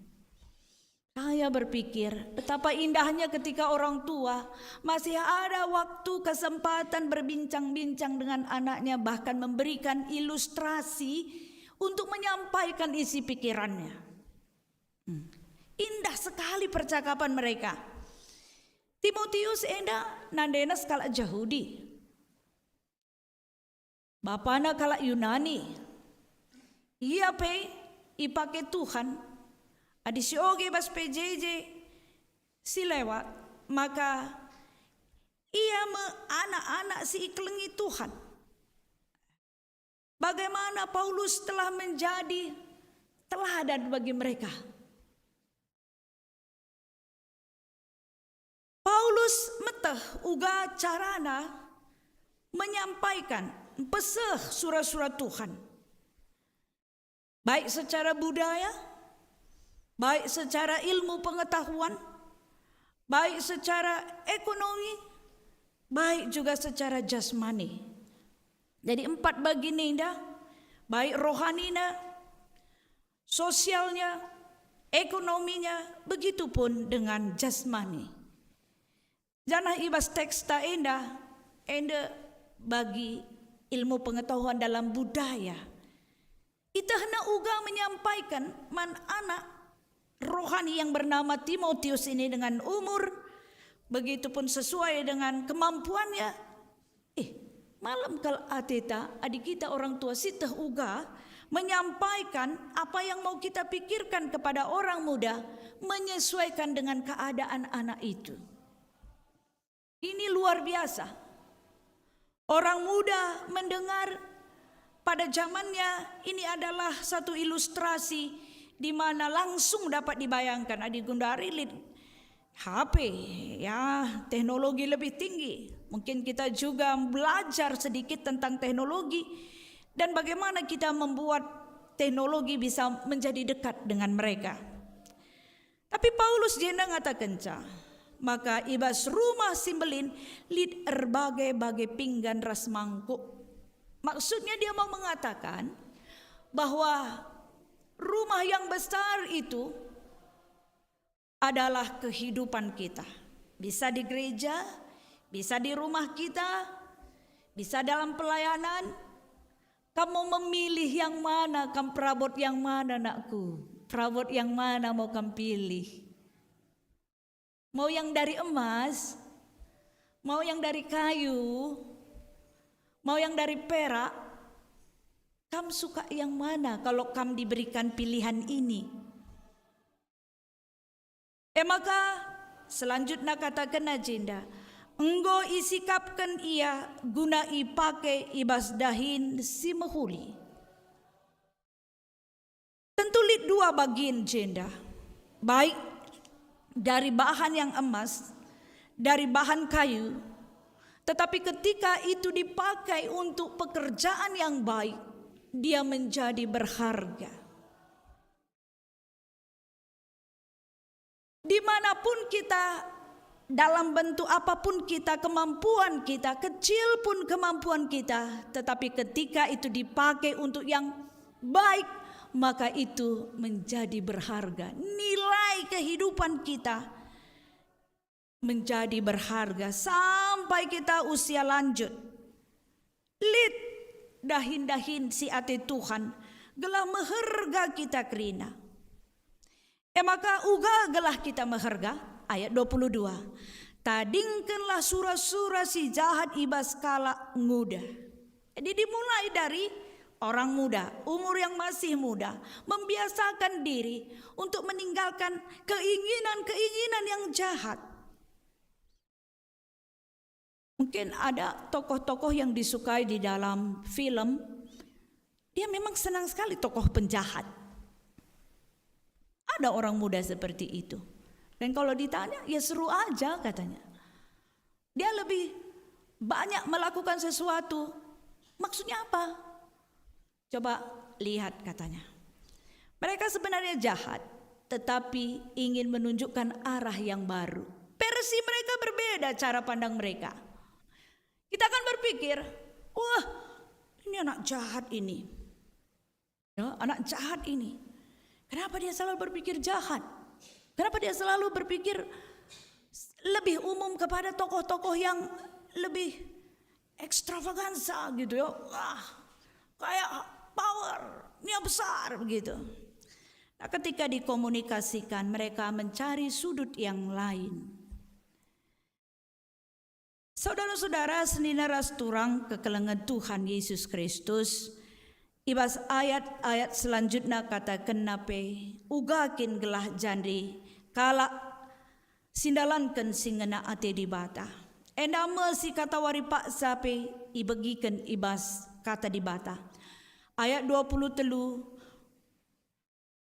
Saya berpikir, betapa indahnya ketika orang tua masih ada waktu, kesempatan berbincang-bincang dengan anaknya, bahkan memberikan ilustrasi untuk menyampaikan isi pikirannya. Hmm. Indah sekali percakapan mereka. Timotius enda nandena sekalak Jahudi. Bapana kalak Yunani. Ia pe ipake Tuhan. Adi sioge bas P J J si lewat, maka ia me anak-anak si ikelengi Tuhan. Bagaimana Paulus telah menjadi teladan bagi mereka. Paulus meteh uga carana menyampaikan, mpeseh sura-sura Tuhan. Baik secara budaya, baik secara ilmu pengetahuan, baik secara ekonomi, baik juga secara jasmani. Jadi empat bagini enda, baik rohanina, sosialnya, ekonominya, begitupun dengan jasmani. Janah i bas teksta enda, enda bagi ilmu pengetahuan dalam budaya. Itehna uga menyampaikan man anak rohani yang bernama Timotius ini dengan umur, begitupun sesuai dengan kemampuannya. Eh, malem kal ateta adi kita orang tua sieteh uga menyampaikan apa yang mau kita pikirkan kepada orang muda menyesuaikan dengan keadaan anak itu. Ini luar biasa. Orang muda mendengar pada zamannya ini adalah satu ilustrasi di mana langsung dapat dibayangkan. Adi gundari lit H P, ya, teknologi lebih tinggi. Mungkin kita juga belajar sedikit tentang teknologi dan bagaimana kita membuat teknologi bisa menjadi dekat dengan mereka. Tapi Paulus jenda ngatakenca, maka i bas rumah si mbelin lit erbage-bage pinggan ras mangkuk. Maksudnya dia mau mengatakan bahwa rumah yang besar itu adalah kehidupan kita. Bisa di gereja, bisa di rumah kita, bisa dalam pelayanan. Kamu memilih yang mana, kam perabot yang mana, nakku? Perabot yang mana mau kam pilih? Mau yang dari emas? Mau yang dari kayu? Mau yang dari perak? Kam suka yang mana kalau kam diberikan pilihan ini? E maka, selanjutna katakenna jenda, enggo isikapken ia guna ipake i bas dahin si mehuli. Tentu lit dua bagin jenda, baik dari bahan yang emas, dari bahan kayu, tetapi ketika itu dipakai untuk pekerjaan yang baik, dia menjadi berharga. Dimanapun kita, dalam bentuk apapun kita, kemampuan kita, kecil pun kemampuan kita, tetapi ketika itu dipakai untuk yang baik, maka itu menjadi berharga. Nilai kehidupan kita menjadi berharga sampai kita usia lanjut. Lit dahin-dahin si ate Tuhan, gelah meherga kita kerina. E maka uga gelah kita meherga, ayat dua puluh dua, "Tadingkenlah sura-sura si jahat i bas kalak nguda." Jadi dimulai dari orang muda, umur yang masih muda, membiasakan diri untuk meninggalkan keinginan-keinginan yang jahat. Mungkin ada tokoh-tokoh yang disukai di dalam film, dia memang senang sekali tokoh penjahat. Ada orang muda seperti itu. Dan kalau ditanya, ya seru aja katanya. Dia lebih banyak melakukan sesuatu. Maksudnya apa? Coba lihat katanya. Mereka sebenarnya jahat, tetapi ingin menunjukkan arah yang baru. Versi mereka berbeda cara pandang mereka. Kita akan berpikir, "Wah, ini anak jahat ini." Ya, anak jahat ini. Kenapa dia selalu berpikir jahat? Kenapa dia selalu berpikir s-, lebih umum kepada tokoh-tokoh yang lebih ekstravagansa gitu ya? Wah, kayak power, nia besar begitu. Nah, ketika dikomunikasikan, mereka mencari sudut yang lain. Saudara-saudara, senina ras turang kekelengen Tuhan Yesus Kristus, i bas ayat-ayat selanjutna katakenna pe, "Uga kin gelah jandi kalak si ndalanken si ngena ate Dibata?" Enda me si katawari paksa pe ibegiken i bas Kata Dibata. Ayat dua puluh telu,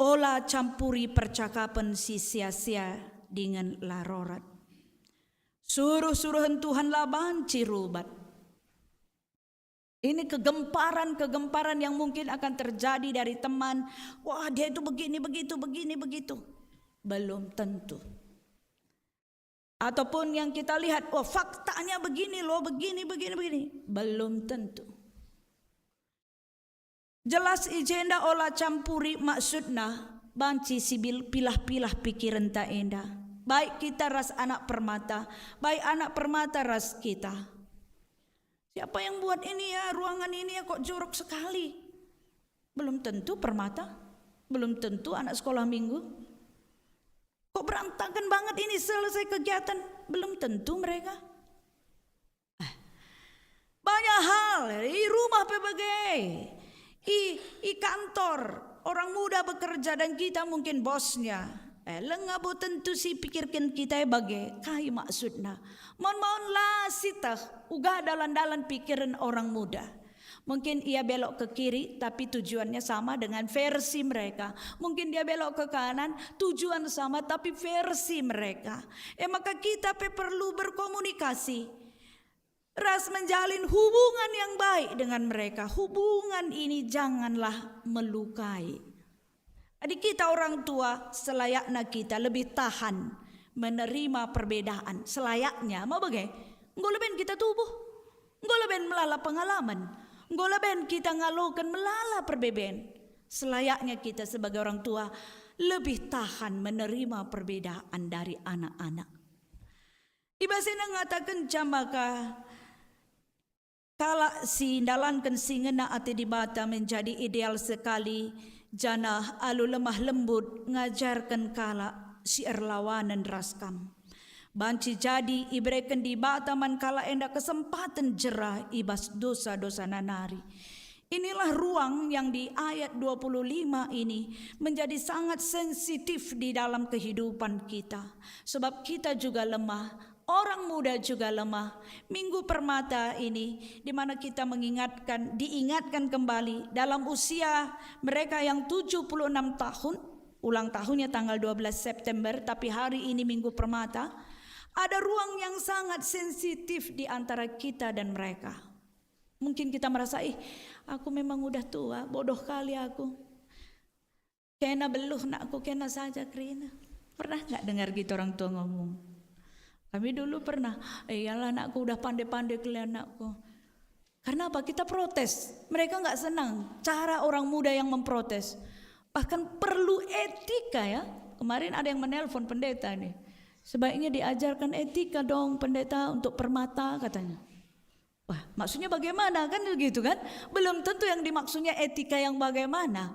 "Ola campuri percakapen si sia-sia dingen la rorat. Suruh-suruhen Tuhan la banci rubat." Ini kegemparan-kegemparan yang mungkin akan terjadi dari teman. "Wah, dia itu begini, begitu, begini, begitu." Belum tentu. Ataupun yang kita lihat, "Wah, faktanya begini loh, begini, begini, begini." Belum tentu. Jelas i jenda ola campuri maksudna banci sibil pilah-pilah pikirenta enda. Baik kita ras anak permata, baik anak permata ras kita. "Siapa yang buat ini ya, ruangan ini ya, kok jorok sekali?" Belum tentu permata, belum tentu anak sekolah minggu. "Kok berantakan banget ini selesai kegiatan?" Belum tentu mereka. Eh, banyak hal, i rumah pe bage, i, i kantor, orang muda bekerja dan kita mungkin bosnya. Eh, langa bo tentu si pikirken kita e bage, kai maksudna. Maun-maun la sieteh, uga dalan-dalan pikiren orang muda. Mungkin ia belok ke kiri, tapi tujuannya sama dengan versi mereka. Mungkin dia belok ke kanan, tujuan sama, tapi versi mereka. E maka kita pe perlu berkomunikasi ras menjalin hubungan yang baik dengan mereka. Hubungan ini janganlah melukai. Jadi kita orang tua, selayakna kita lebih tahan menerima perbedaan. Selayaknya, mau bage? Enggo leben kita tubuh. Enggo leben melala pengalaman. Enggo leben kita ngaloken melala perbeben. Selayaknya kita sebagai orang tua lebih tahan menerima perbedaan dari anak-anak. I bas enda ngatakenca maka kalak si ndalanken si ngena ate Dibata menjadi ideal sekali, janah alu lemah lembut ngajarken kalak si erlawanen ras kam. Banci jadi ibereken Dibata man kalak enda kesempaten jera i bas dosa-dosana nari. Inilah ruang yang di ayat dua puluh lima ini menjadi sangat sensitif di dalam kehidupan kita. Sebab kita juga lemah, orang muda juga lemah. Minggu Permata ini, di mana kita mengingatkan, diingatkan kembali dalam usia mereka yang tujuh puluh enam tahun, ulang tahunnya tanggal dua belas September, tapi hari ini Minggu Permata, ada ruang yang sangat sensitif di antara kita dan mereka. Mungkin kita merasa, "Ih, aku memang udah tua, bodoh kali aku. Kena beluh nakku, kena saja kerina." Pernah nggak dengar gitu orang tua ngomong? Kami dulu pernah, "Eh, iyalah nakku, udah pande-pande kelian nakku." Karena apa? Kita protes. Mereka nggak senang cara orang muda yang memprotes. Bahkan perlu etika ya. Kemarin ada yang menelpon pendeta nih. "Sebaiknya diajarkan etika dong pendeta untuk permata," katanya. Wah, maksudnya bagaimana kan begitu kan? Belum tentu yang dimaksudnya etika yang bagaimana.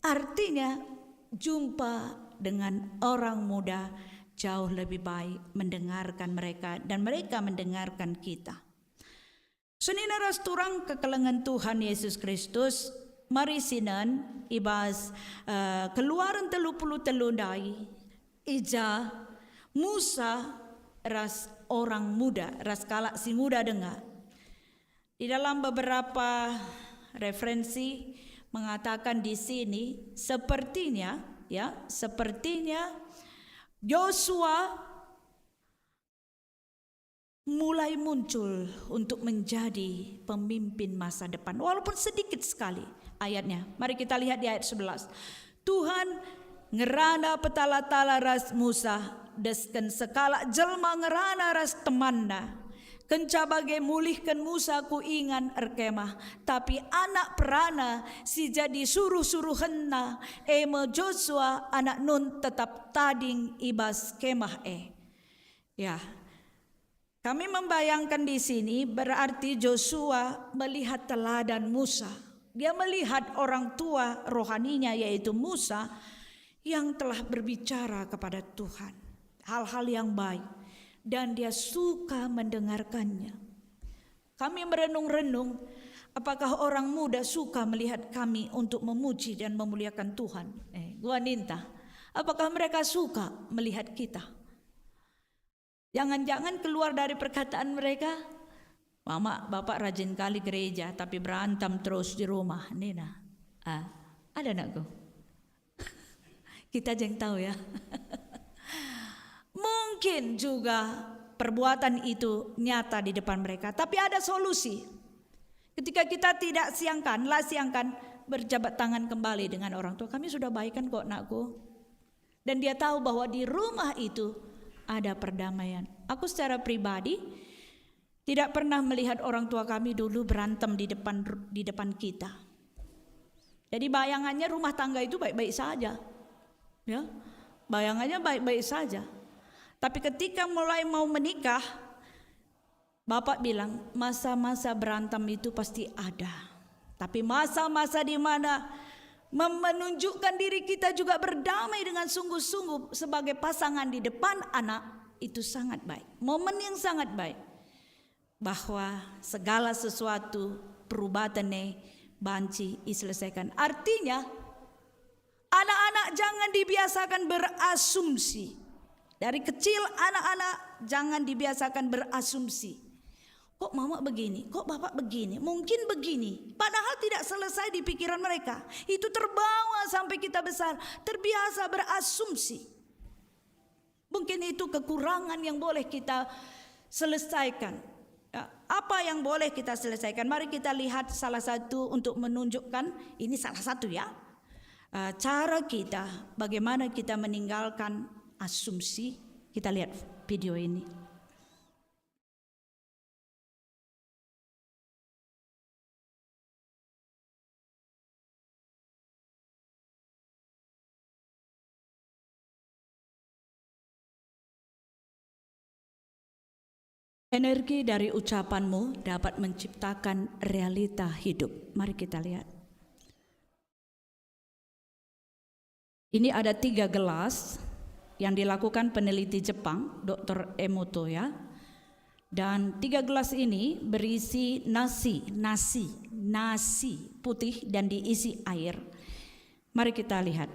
Artinya jumpa dengan orang muda jauh lebih baik mendengarkan mereka dan mereka mendengarkan kita. Senina ras turang kekelengen Tuhan Yesus Kristus, mari sinen i bas, eh, Keluaren telu puluh telu ndai, i ja Musa ras orang muda, ras kalak si nguda denga. Di dalam beberapa referensi mengatakan di sini, sepertinya, ya, sepertinya Yosua mulai muncul untuk menjadi pemimpin masa depan, walaupun sedikit sekali ayatnya. Mari kita lihat di ayat sebelas. Tuhan ngerana petala-tala ras Musa, desken sekalak jelma ngerana ras temanna. Kenca bage mulihken Musa ku ingan erkemah, tapi anak perana si jadi suruh-suruhenna, e me Josua anak Nun, tetap tading i bas kemah e. Ya, kami membayangkan di sini berarti Josua melihat teladan Musa. Dia melihat orang tua rohaninya, yaitu Musa, yang telah berbicara kepada Tuhan hal-hal yang baik, dan dia suka mendengarkannya. Kami merenung-renung, apakah orang muda suka melihat kami untuk memuji dan memuliakan Tuhan? Eh, gua ninta, apakah mereka suka melihat kita? Jangan-jangan keluar dari perkataan mereka, "Mama, Bapak rajin kali gereja, tapi berantem terus di rumah," nina. Ah, ada, nakku. Kita aja yang tahu, ya. Mungkin juga perbuatan itu nyata di depan mereka, tapi ada solusi. Ketika kita tidak siangkan, la siangkan, berjabat tangan kembali dengan orang tua. "Kami sudah baikan kok, nakku." Dan dia tahu bahwa di rumah itu ada perdamaian. Aku secara pribadi tidak pernah melihat orang tua kami dulu berantem di depan, di depan kita. Jadi bayangannya rumah tangga itu baik-baik saja. Ya, bayangannya baik-baik saja. Tapi ketika mulai mau menikah, Bapak bilang, "Masa-masa berantem itu pasti ada. Tapi masa-masa di mana mem-, menunjukkan diri kita juga berdamai dengan sungguh-sungguh sebagai pasangan di depan anak, itu sangat baik. Momen yang sangat baik. Bahwa segala sesuatu perubahan e banci iselesaikan." Artinya, anak-anak jangan dibiasakan berasumsi. Dari kecil anak-anak jangan dibiasakan berasumsi. "Kok mama begini? Kok bapak begini? Mungkin begini." Padahal tidak selesai di pikiran mereka. Itu terbawa sampai kita besar, terbiasa berasumsi. Mungkin itu kekurangan yang boleh kita selesaikan. Ya, apa yang boleh kita selesaikan? Mari kita lihat salah satu untuk menunjukkan, ini salah satu ya, eh, cara kita, bagaimana kita meninggalkan asumsi. Kita lihat video ini. Energi dari ucapanmu dapat menciptakan realita hidup. Mari kita lihat. Ini ada tiga gelas yang dilakukan peneliti Jepang, doktor Emoto, ya. Dan tiga gelas ini berisi nasi, nasi, nasi putih dan diisi air. Mari kita lihat.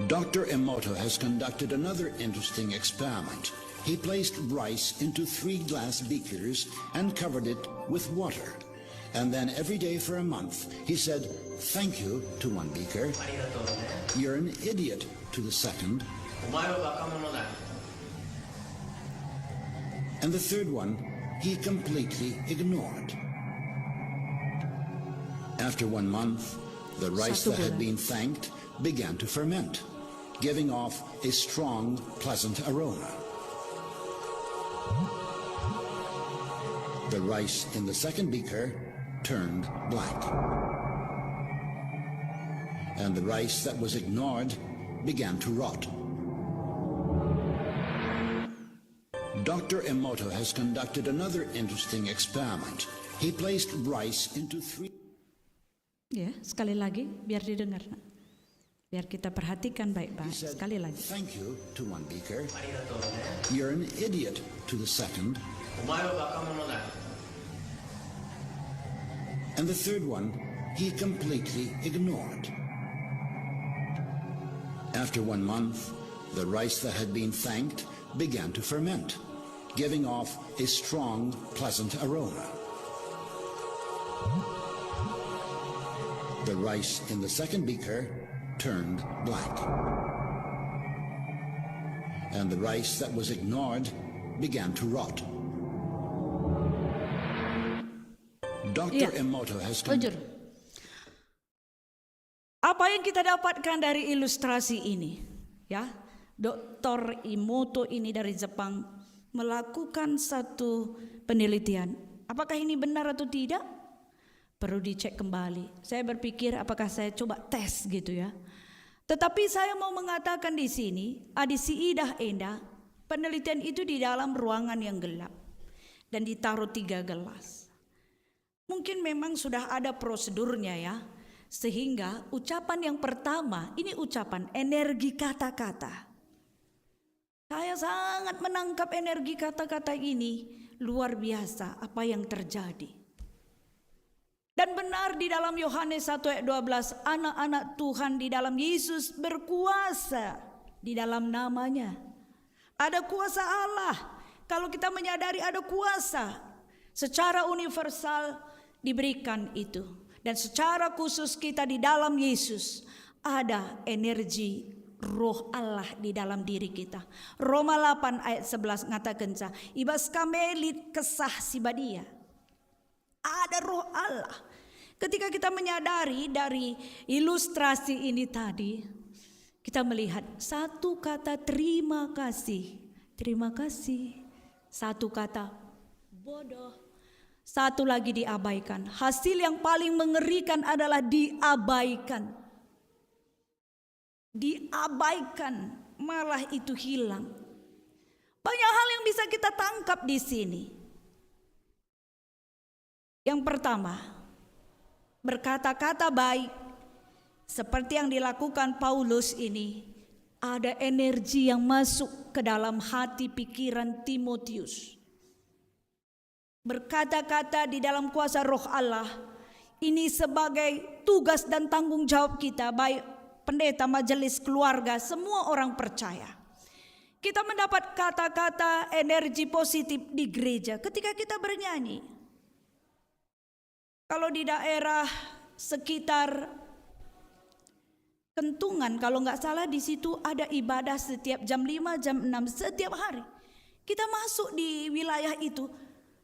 Doctor Emoto has conducted another interesting experiment. He placed rice into three glass beakers and covered it with water. And then every day for a month, he said, "Thank you," to one beaker, "You're an idiot," to the second. And the third one, he completely ignored. After one month, the rice that had been thanked began to ferment, giving off a strong, pleasant aroma. The rice in the second beaker turned black. And the rice that was ignored began to rot. Doctor Emoto has conducted another interesting experiment. He placed rice into three Ya, sekali lagi, biar didengar, nak. Biar kita perhatikan baik-baik. Sekali lagi. "Thank you," to one beaker. "You're an idiot," to the second. And the third one, he completely ignored. After one month, the rice that had been thanked began to ferment, giving off a strong, pleasant aroma. The rice in the second beaker turned black. And the rice that was ignored began to rot. Doctor Iya. Emoto has come. Jujur. Apa yang kita dapatkan dari ilustrasi ini? Ya, Doktor Emoto ini dari Jepang melakukan satu penelitian. Apakah ini benar atau tidak? Perlu dicek kembali. Saya berpikir, apakah saya coba tes gitu ya. Tetapi saya mau mengatakan di sini, adi siidah enda, penelitian itu di dalam ruangan yang gelap dan ditaruh tiga gelas. Mungkin memang sudah ada prosedurnya ya, sehingga ucapan yang pertama, ini ucapan energi kata-kata. Saya sangat menangkap energi kata-kata ini, luar biasa apa yang terjadi. Dan benar di dalam Yohanes satu ayat dua belas, anak-anak Tuhan di dalam Yesus berkuasa di dalam namanya. Ada kuasa Allah. Kalau kita menyadari ada kuasa secara universal diberikan itu. Dan secara khusus kita di dalam Yesus ada energi Roh Allah di dalam diri kita. Roma delapan ayat sebelas ngatakenca, "I bas kami lit Kesah Si Badia." Ada Roh Allah. Ketika kita menyadari dari ilustrasi ini tadi, kita melihat satu kata terima kasih. Terima kasih. Satu kata bodoh. Satu lagi diabaikan. Hasil yang paling mengerikan adalah diabaikan. Diabaikan, malah itu hilang. Banyak hal yang bisa kita tangkap di sini. Yang pertama, berkata-kata baik seperti yang dilakukan Paulus ini, ada energi yang masuk ke dalam hati pikiran Timotius. Berkata-kata di dalam kuasa Roh Allah, ini sebagai tugas dan tanggung jawab kita, baik pendeta, majelis, keluarga, semua orang percaya. Kita mendapat kata-kata energi positif di gereja ketika kita bernyanyi. Kalau di daerah sekitar Kentungan, kalau nggak salah, di situ ada ibadah setiap jam lima, jam enam, setiap hari. Kita masuk di wilayah itu,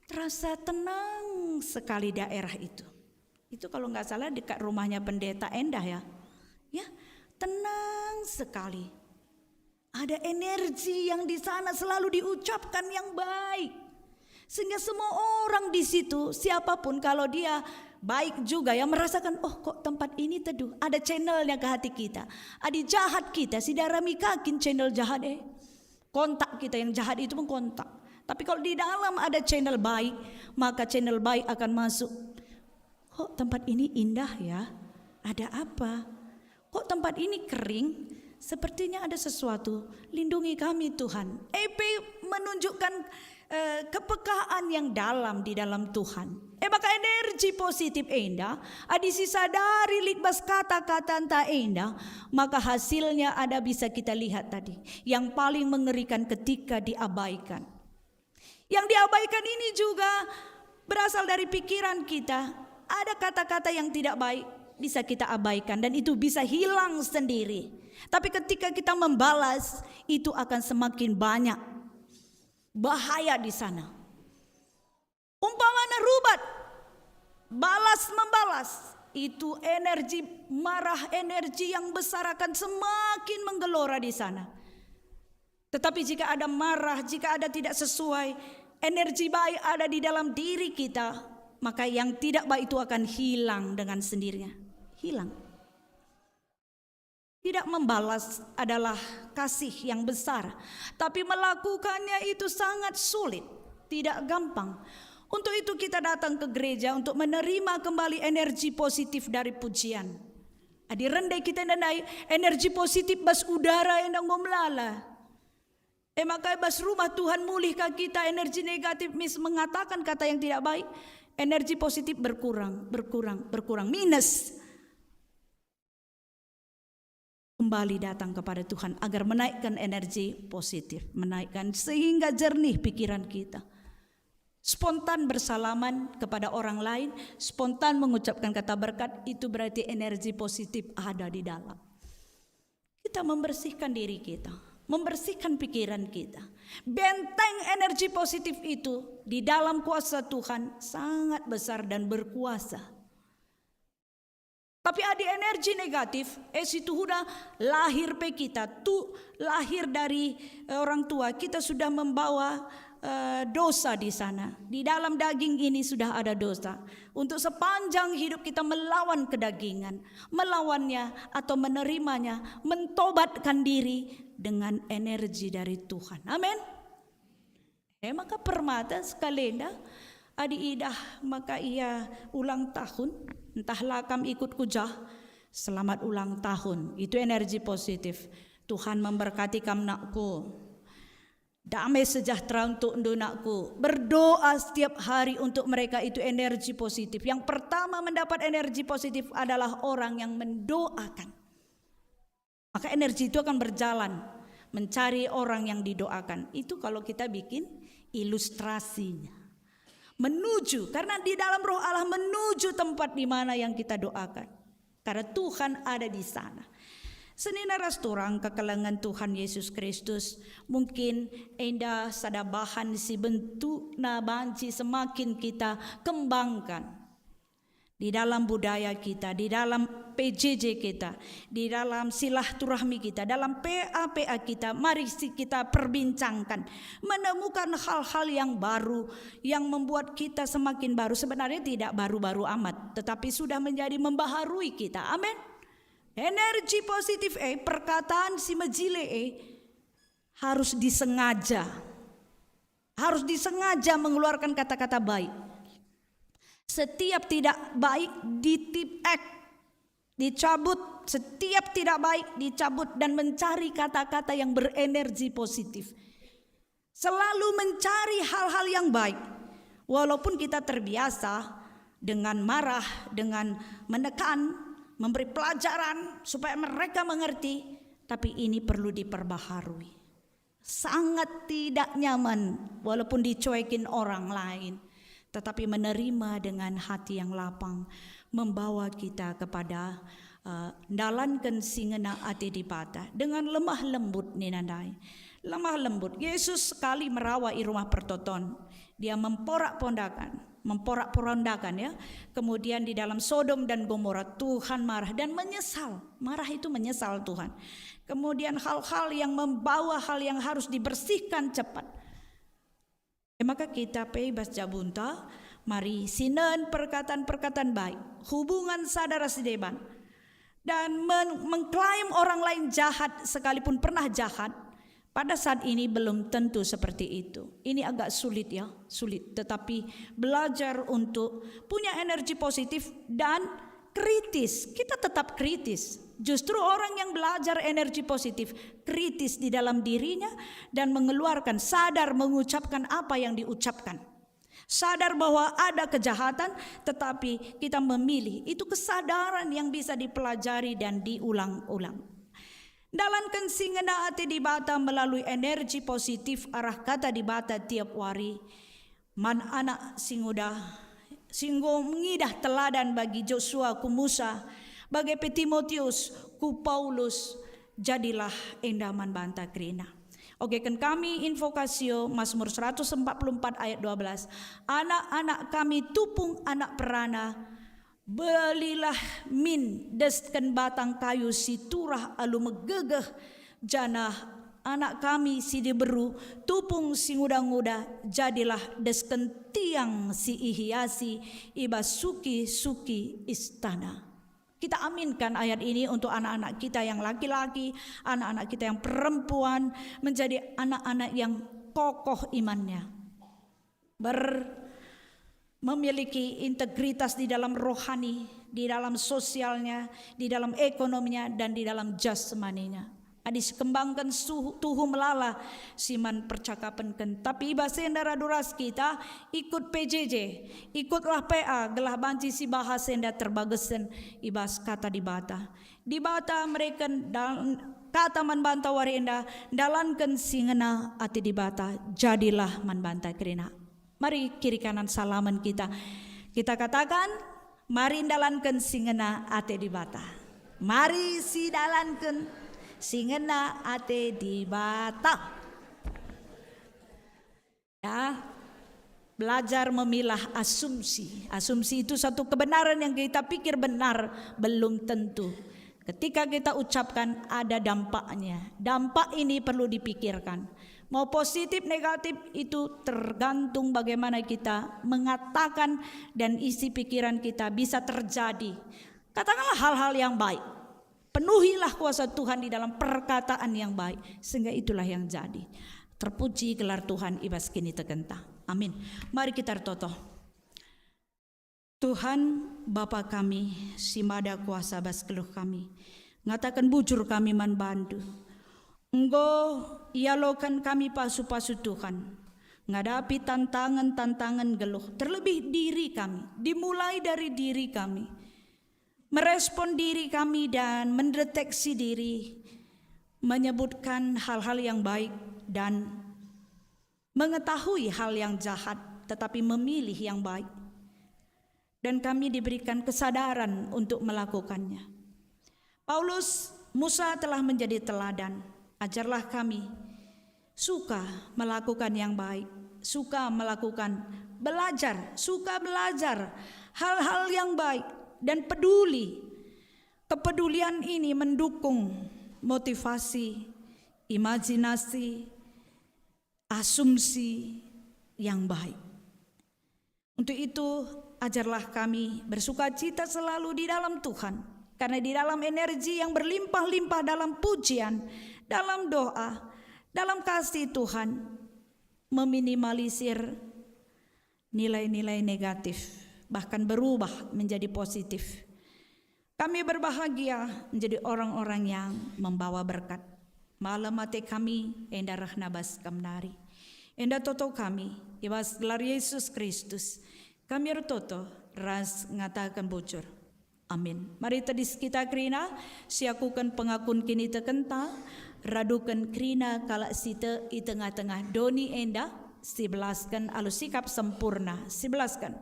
terasa tenang sekali daerah itu. Itu kalau nggak salah dekat rumahnya pendeta Endah ya. Ya, tenang sekali. Ada energi yang di sana selalu diucapkan yang baik. Sehingga semua orang di situ, siapapun, kalau dia baik juga ya, merasakan, "Oh, kok tempat ini teduh?" Ada channelnya ke hati kita. Adi jahat kita, sidarami ka kin channel jahat eh. Kontak kita yang jahat itu pun kontak. Tapi kalau di dalam ada channel baik, maka channel baik akan masuk. "Kok tempat ini indah ya? Ada apa? Kok tempat ini kering? Sepertinya ada sesuatu. Lindungi kami, Tuhan." E P menunjukkan, eh, kepekaan yang dalam di dalam Tuhan. E maka energi positif enda, adi sisadari lit bas kata-kata enta enda, maka hasilnya ada bisa kita lihat tadi. Yang paling mengerikan ketika diabaikan. Yang diabaikan ini juga berasal dari pikiran kita. Ada kata-kata yang tidak baik bisa kita abaikan dan itu bisa hilang sendiri. Tapi ketika kita membalas, itu akan semakin banyak bahaya di sana. Umpamana rubat, balas membalas, itu energi marah, energi yang besar akan semakin menggelora di sana. Tetapi jika ada marah, jika ada tidak sesuai, energi baik ada di dalam diri kita, maka yang tidak baik itu akan hilang dengan sendirinya. Hilang. Tidak membalas adalah kasih yang besar, tapi melakukannya itu sangat sulit, tidak gampang. Untuk itu kita datang ke gereja untuk menerima kembali energi positif dari pujian. Adi rende kita ndai, energi positif bas udara enda enggo melala. E maka bas rumah Tuhan mulih ka kita, energi negatif mis mengatakan kata yang tidak baik, energi positif berkurang, berkurang, berkurang, minus. Kembali datang kepada Tuhan agar menaikkan energi positif, menaikkan sehingga jernih pikiran kita. Spontan bersalaman kepada orang lain, spontan mengucapkan kata berkat, itu berarti energi positif ada di dalam. Kita membersihkan diri kita. membersihkan pikiran kita. Benteng energi positif itu di dalam kuasa Tuhan sangat besar dan berkuasa. Tapi adi energi negatif, eh, situhuna lahir pe kita, tu lahir dari, eh, orang tua, kita sudah membawa, eh, dosa di sana. Di dalam daging ini sudah ada dosa. Untuk sepanjang hidup kita melawan kedagingan, melawannya atau menerimanya, mentobatkan diri dengan energi dari Tuhan. Amin. E maka permata sekalenda, adi idah maka ia ulang tahun, entahlah kam ikut ku jah, selamat ulang tahun. Itu energi positif. Tuhan memberkati kam, nakku. Damai sejahtera untukndu, nakku. Berdoa setiap hari untuk mereka, itu energi positif. Yang pertama mendapat energi positif adalah orang yang mendoakan. Maka energi itu akan berjalan mencari orang yang didoakan. Itu kalau kita bikin ilustrasinya. Menuju, karena di dalam Roh Allah menuju tempat di mana yang kita doakan. Karena Tuhan ada di sana. Senina ras turang kekelengen Tuhan Yesus Kristus, mungkin enda sada bahan si bentukna banci semakin kita kembangkan. Di dalam budaya kita, di dalam P J J kita, di dalam silaturahmi kita, dalam P A P A kita, mari si kita perbincangkan, menemukan hal-hal yang baru, yang membuat kita semakin baru. Sebenarnya tidak baru-baru amat, tetapi sudah menjadi membaharui kita. Amin. Energi positif, eh, perkataan si mejile, eh, harus disengaja. Harus disengaja mengeluarkan kata-kata baik. Setiap tidak baik ditip ek, dicabut. Setiap tidak baik dicabut dan mencari kata-kata yang berenergi positif. Selalu mencari hal-hal yang baik. Walaupun kita terbiasa dengan marah, dengan menekan, memberi pelajaran supaya mereka mengerti, tapi ini perlu diperbaharui. Sangat tidak nyaman walaupun dicuekin orang lain, tetapi menerima dengan hati yang lapang membawa kita kepada, eh, ndalanken si ngena ate Dibata dengan lemah lembut nina ndai. Lemah lembut. Yesus sekali merawa i rumah pertoton. Dia memporak-pondakan, memporak-porandakan, ya. Kemudian di dalam Sodom dan Gomora Tuhan marah dan menyesal. Marah itu menyesal Tuhan. Kemudian hal-hal yang membawa hal yang harus dibersihkan cepat. E maka kita pe bas jabunta, mari sinen perkataan-perkataan baik, hubungan sada ras si deban, dan men-, mengklaim orang lain jahat sekalipun pernah jahat, pada saat ini belum tentu seperti itu. Ini agak sulit, ya, sulit. Tetapi belajar untuk punya energi positif dan kritis. Kita tetap kritis. Justru orang yang belajar energi positif, kritis di dalam dirinya dan mengeluarkan, sadar mengucapkan apa yang diucapkan. Sadar bahwa ada kejahatan, tetapi kita memilih. Itu kesadaran yang bisa dipelajari dan diulang-ulang. Dalanken si ngena ate Dibata melalui energi positif arah kata Dibata tiap wari. Man anak si nguda, si enggo mengidah teladan bagi Josua ku Musa, bage pe Timotius ku Paulus, jadilah enda man banta kerina. Ogeken kami invokasio Mazmur seratus empat puluh empat ayat dua belas, "Anak-anak kami tupung anak perana, belilah min desken batang kayu si turah alu megegeh, janah anak kami si diberu tupung si nguda-nguda, jadilah desken tiang si ihiasi i bas suki-suki istana." Kita aminkan ayat ini untuk anak-anak kita yang laki-laki, anak-anak kita yang perempuan, menjadi anak-anak yang kokoh imannya, ber-, memiliki integritas di dalam rohani, di dalam sosialnya, di dalam ekonominya, dan di dalam jasmaninya. Adi sikembangken suhu, tuhu melala si man percakapenken. Tapi i bas enda radu ras kita ikut P J J, ikutlah P A, gelah banci si bahas enda terbagesen i bas Kata Dibata. Dibata mereken dal-, kata man banta wari enda, dalanken si ngena ate Dibata, jadilah man banta kerina. Mari kiri kanan salamen kita. Kita katakan, mari ndalanken si ngena ate Dibata. Mari sidalanken Si ngena ate Dibata. Ya, belajar memilah asumsi. Asumsi itu satu kebenaran yang kita pikir benar, belum tentu. Ketika kita ucapkan, ada dampaknya. Dampak ini perlu dipikirkan. Mau positif, negatif, itu tergantung bagaimana kita mengatakan dan isi pikiran kita bisa terjadi. Katakanlah hal-hal yang baik. Penuhilah kuasa Tuhan di dalam perkataan yang baik, sehingga itulah yang jadi. Terpuji gelar Tuhan i bas kinitekenta. Amin. Mari kita ertoto. Tuhan, Bapa kami, si mada kuasa bas geluh kami, ngataken bujur kami man bandu. Enggo ialoken kami pasu-pasu Tuhan, ngadapi tantangen-tantangen geluh, terlebih diri kami, dimulai dari diri kami. Merespon diri kami dan mendeteksi diri, menyebutkan hal-hal yang baik dan mengetahui hal yang jahat, tetapi memilih yang baik. Dan kami diberikan kesadaran untuk melakukannya. Paulus, Musa telah menjadi teladan. Ajarlah kami suka melakukan yang baik, suka melakukan, belajar, suka belajar hal-hal yang baik, dan peduli. Kepedulian ini mendukung motivasi, imajinasi, asumsi yang baik. Untuk itu, ajarlah kami bersukacita selalu di dalam Tuhan, karena di dalam energi yang berlimpah-limpah dalam pujian, dalam doa, dalam kasih Tuhan, meminimalisir nilai-nilai negatif, bahkan berubah menjadi positif. Kami berbahagia menjadi orang-orang yang membawa berkat. Malem ate kami enda rehna bas Kam nari. Enda toto kami, i bas gelar Yesus Kristus, kami ertoto ras ngataken bujur. Amin. Mari tedis kita kerina, siakuken pengakun kinitekenta, raduken kerina kalak si tek i tengah-tengah doni enda, sibelasken alu sikap sempurna, sibelasken.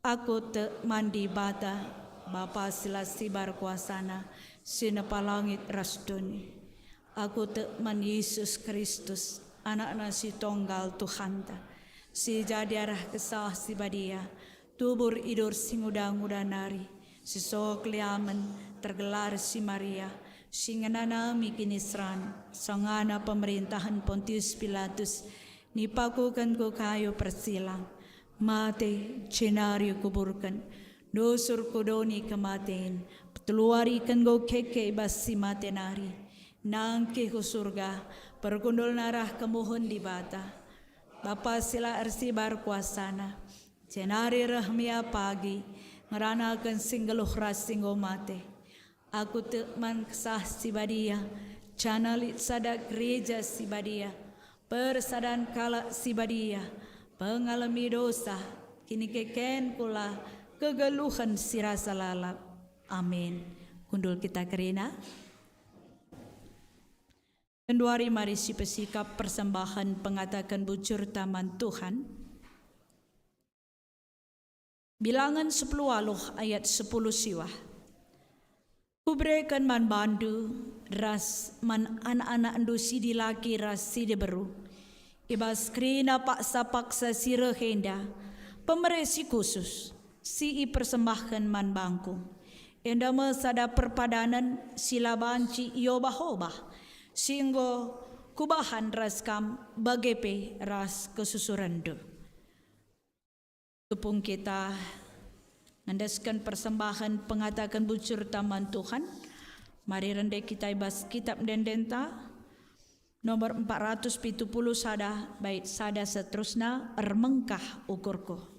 Aku tek man Dibata, Bapa si la sibar kuasana, si nepa langit ras doni. Aku tek man Yesus Kristus, AnakNa si Tonggal Tuhanta, si jadi arah Kesah Si Badia, tubur i bas si nguda-nguda nari, si sok liamen, tergelar si Maria, si ngenanami kiniseran, sangana pemerintahen Pontius Pilatus, nipakuken ku kayu persilang, mate, jenari kuburken, ndusur ku doni kematen, peteluariken enggo keke i bas si mate nari, nangkih ku Surga, perkundulna arah kemuhen Dibata, Bapa si la ersibar kuasana, jenari reh me ia pagi, ngeranaken si nggeluh ras si enggo mate. Aku tek man Kesah Si Badia, janah lit sada Gereja Si Badia, persadan kalak si badia, pengalemi dosa, kinikeken kula, kegeluhen si rasa lalap. Amin. Kundul kita kerina. Genduari mari sipesikap persembahen pengataken bujurta man Tuhan. Bilangen sepuluh waluh ayat sepuluh siwah. Kubereken man bandu ras man anak-anakndu si dilaki ras si diberu, i bas kerina paksa-paksa si reh enda, pemere si khusus, si ipersembahken man bangku. Enda me sada perpadanen si la banci iobah-obah, si enggo kubahan ras kam bage pe ras kesusurenndu. Tupung kita ngendesken persembahen pengataken bujurta man Tuhan, mari rende kita i bas Kitab Ende-endenta, nomor empat ratus pitu puluh sada, bait sada seterusna, Ermengkah Ukurku.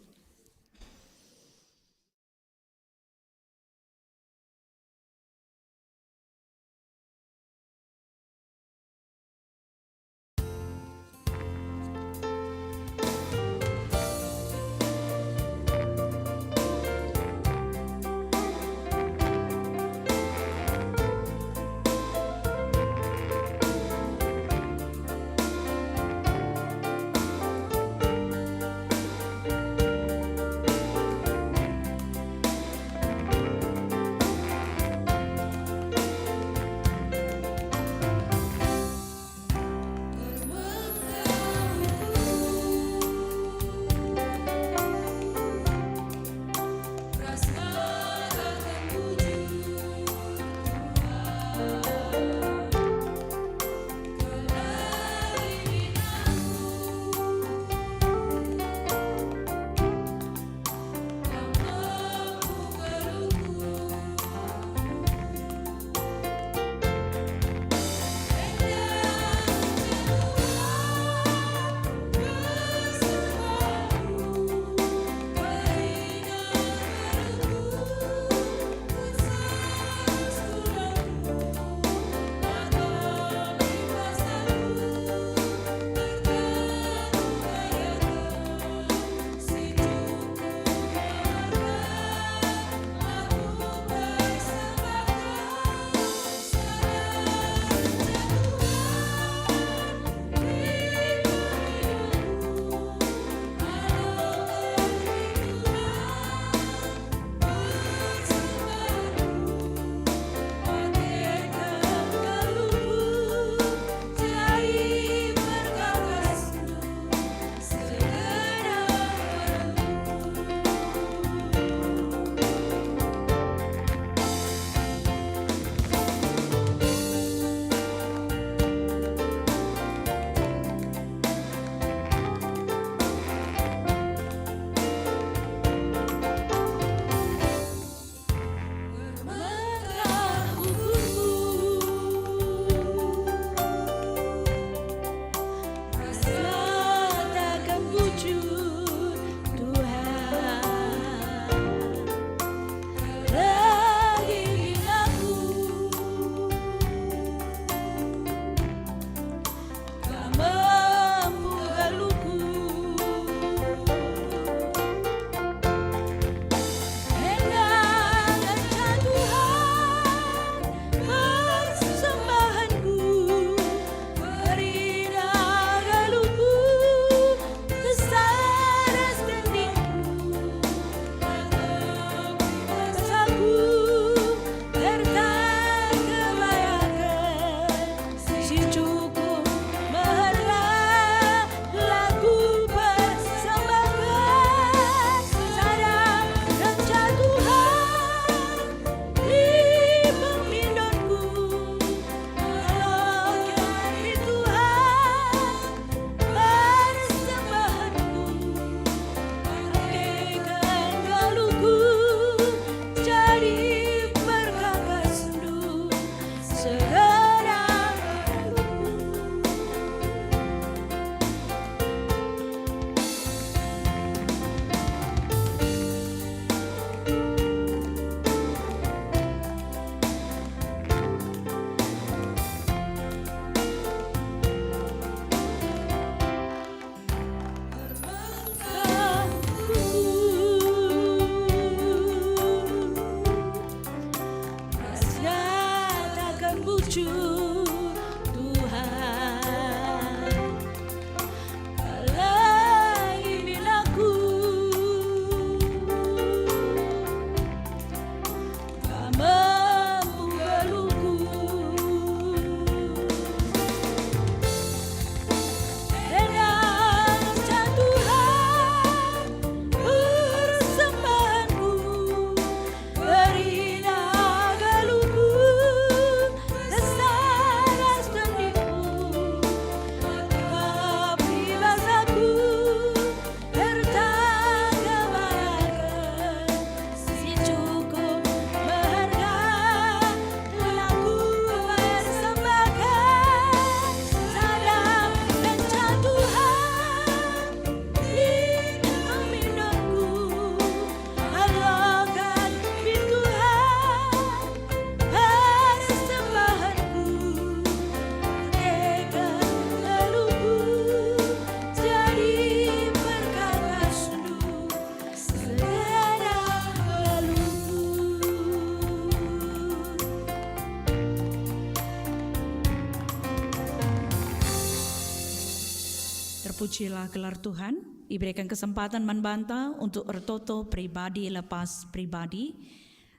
Pujilah gelar Tuhan, iberikan kesempatan man banta untuk ertoto pribadi lepas pribadi.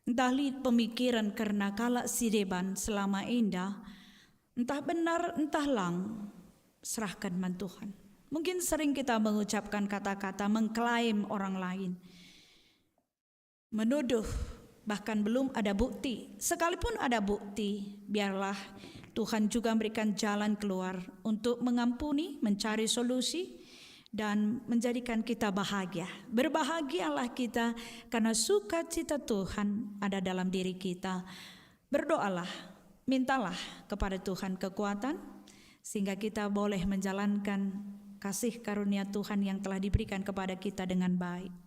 Ntah lit pemikiran kerna kalak si deban selama enda, ntah benar ntah lang, serahkan man Tuhan. Mungkin sering kita mengucapkan kata-kata mengklaim orang lain, menuduh, bahkan belum ada bukti. Sekalipun ada bukti, biarlah Tuhan juga memberikan jalan keluar untuk mengampuni, mencari solusi, dan menjadikan kita bahagia. Berbahagialah kita karena sukacita Tuhan ada dalam diri kita. Berdoalah, mintalah kepada Tuhan kekuatan, sehingga kita boleh menjalankan kasih karunia Tuhan yang telah diberikan kepada kita dengan baik.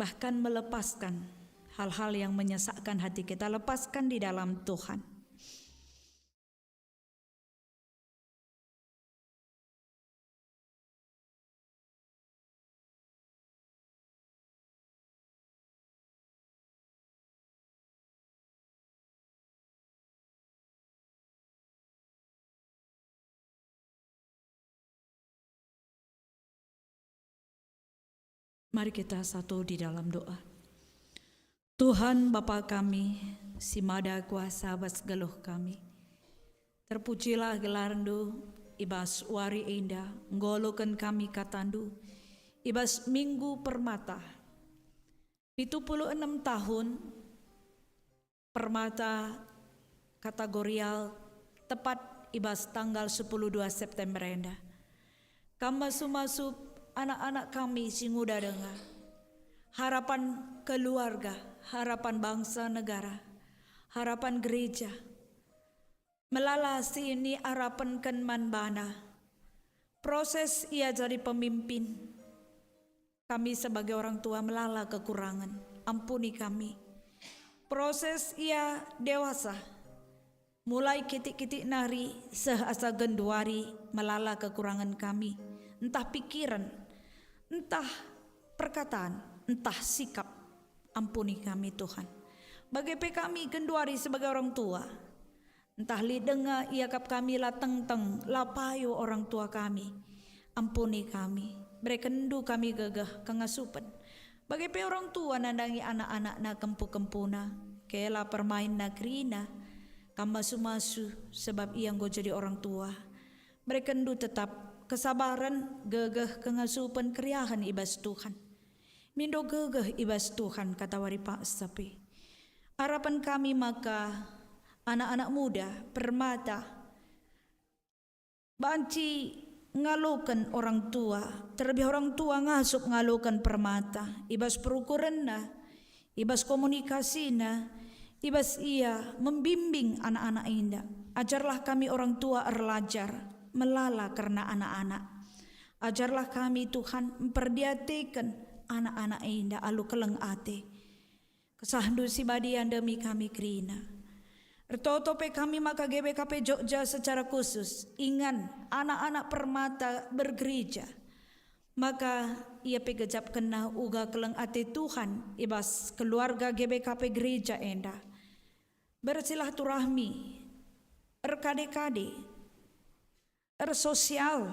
Bahkan melepaskan hal-hal yang menyesakkan hati kita, lepaskan di dalam Tuhan. Mari kita satu di dalam doa. Tuhan, Bapa kami, si mada kuasa bas geluh kami, terpujilah gelarNdu i bas wari enda, nggoloken kami kataNdu i bas Minggu Permata. Pitu puluh enem tahun Permata kategorial tepat i bas tanggal sepuluh dua September enda. Kam masu-masu anak-anak kami si nguda denga. Harapan keluarga, harapan bangsa negara, harapan gereja. Melala si niarapenken man bana. Proses ia jadi pemimpin. Kami sebagai orang tua melala kekurangen. Ampuni kami. Proses ia dewasa. Mulai kitik-kitik nari seh asa genduari melala kekurangen kami. Entah pikiren, entah perkataan, entah sikap. Ampuni kami, Tuhan. Bage pe kami genduari sebagai orang tua. Ntah lit denga iakap kami la tengteng, la payo orang tua kami. Ampuni kami, berekenNdu kami gegeh kengasupen. Bage pe orang tua nandangi anak-anakna kempu-kempuna, kela permainna kerina, kam masu-masu, sebab ia enggo jadi orang tua. BerekenNdu tetap kesabaren, gegeh, kengasupen, keriahen i bas Tuhan. Mindo gegeh i bas Tuhan katawari paksa pe. Arapen kami maka anak-anak muda, permata, banci ngaloken orang tua, terlebih orang tua ngasup ngaloken permata, i bas perukurenna, i bas komunikasina, i bas ia membimbing anak-anak enda. Ajarlah kami orang tua erlajar, melala kerna anak-anak. Ajarlah kami, Tuhan, mperdiateken anak-anak enda alu keleng ate. KesahNdu si badia ndemi kami kerina. Ertoto pe kami maka G B K P Jogja secara khusus ingan anak-anak permata bergereja. Maka ia pe gejapkenna uga keleng ate Tuhan i bas keluarga G B K P gereja enda. Bersilaturahmi, erkade-kade, ersosial,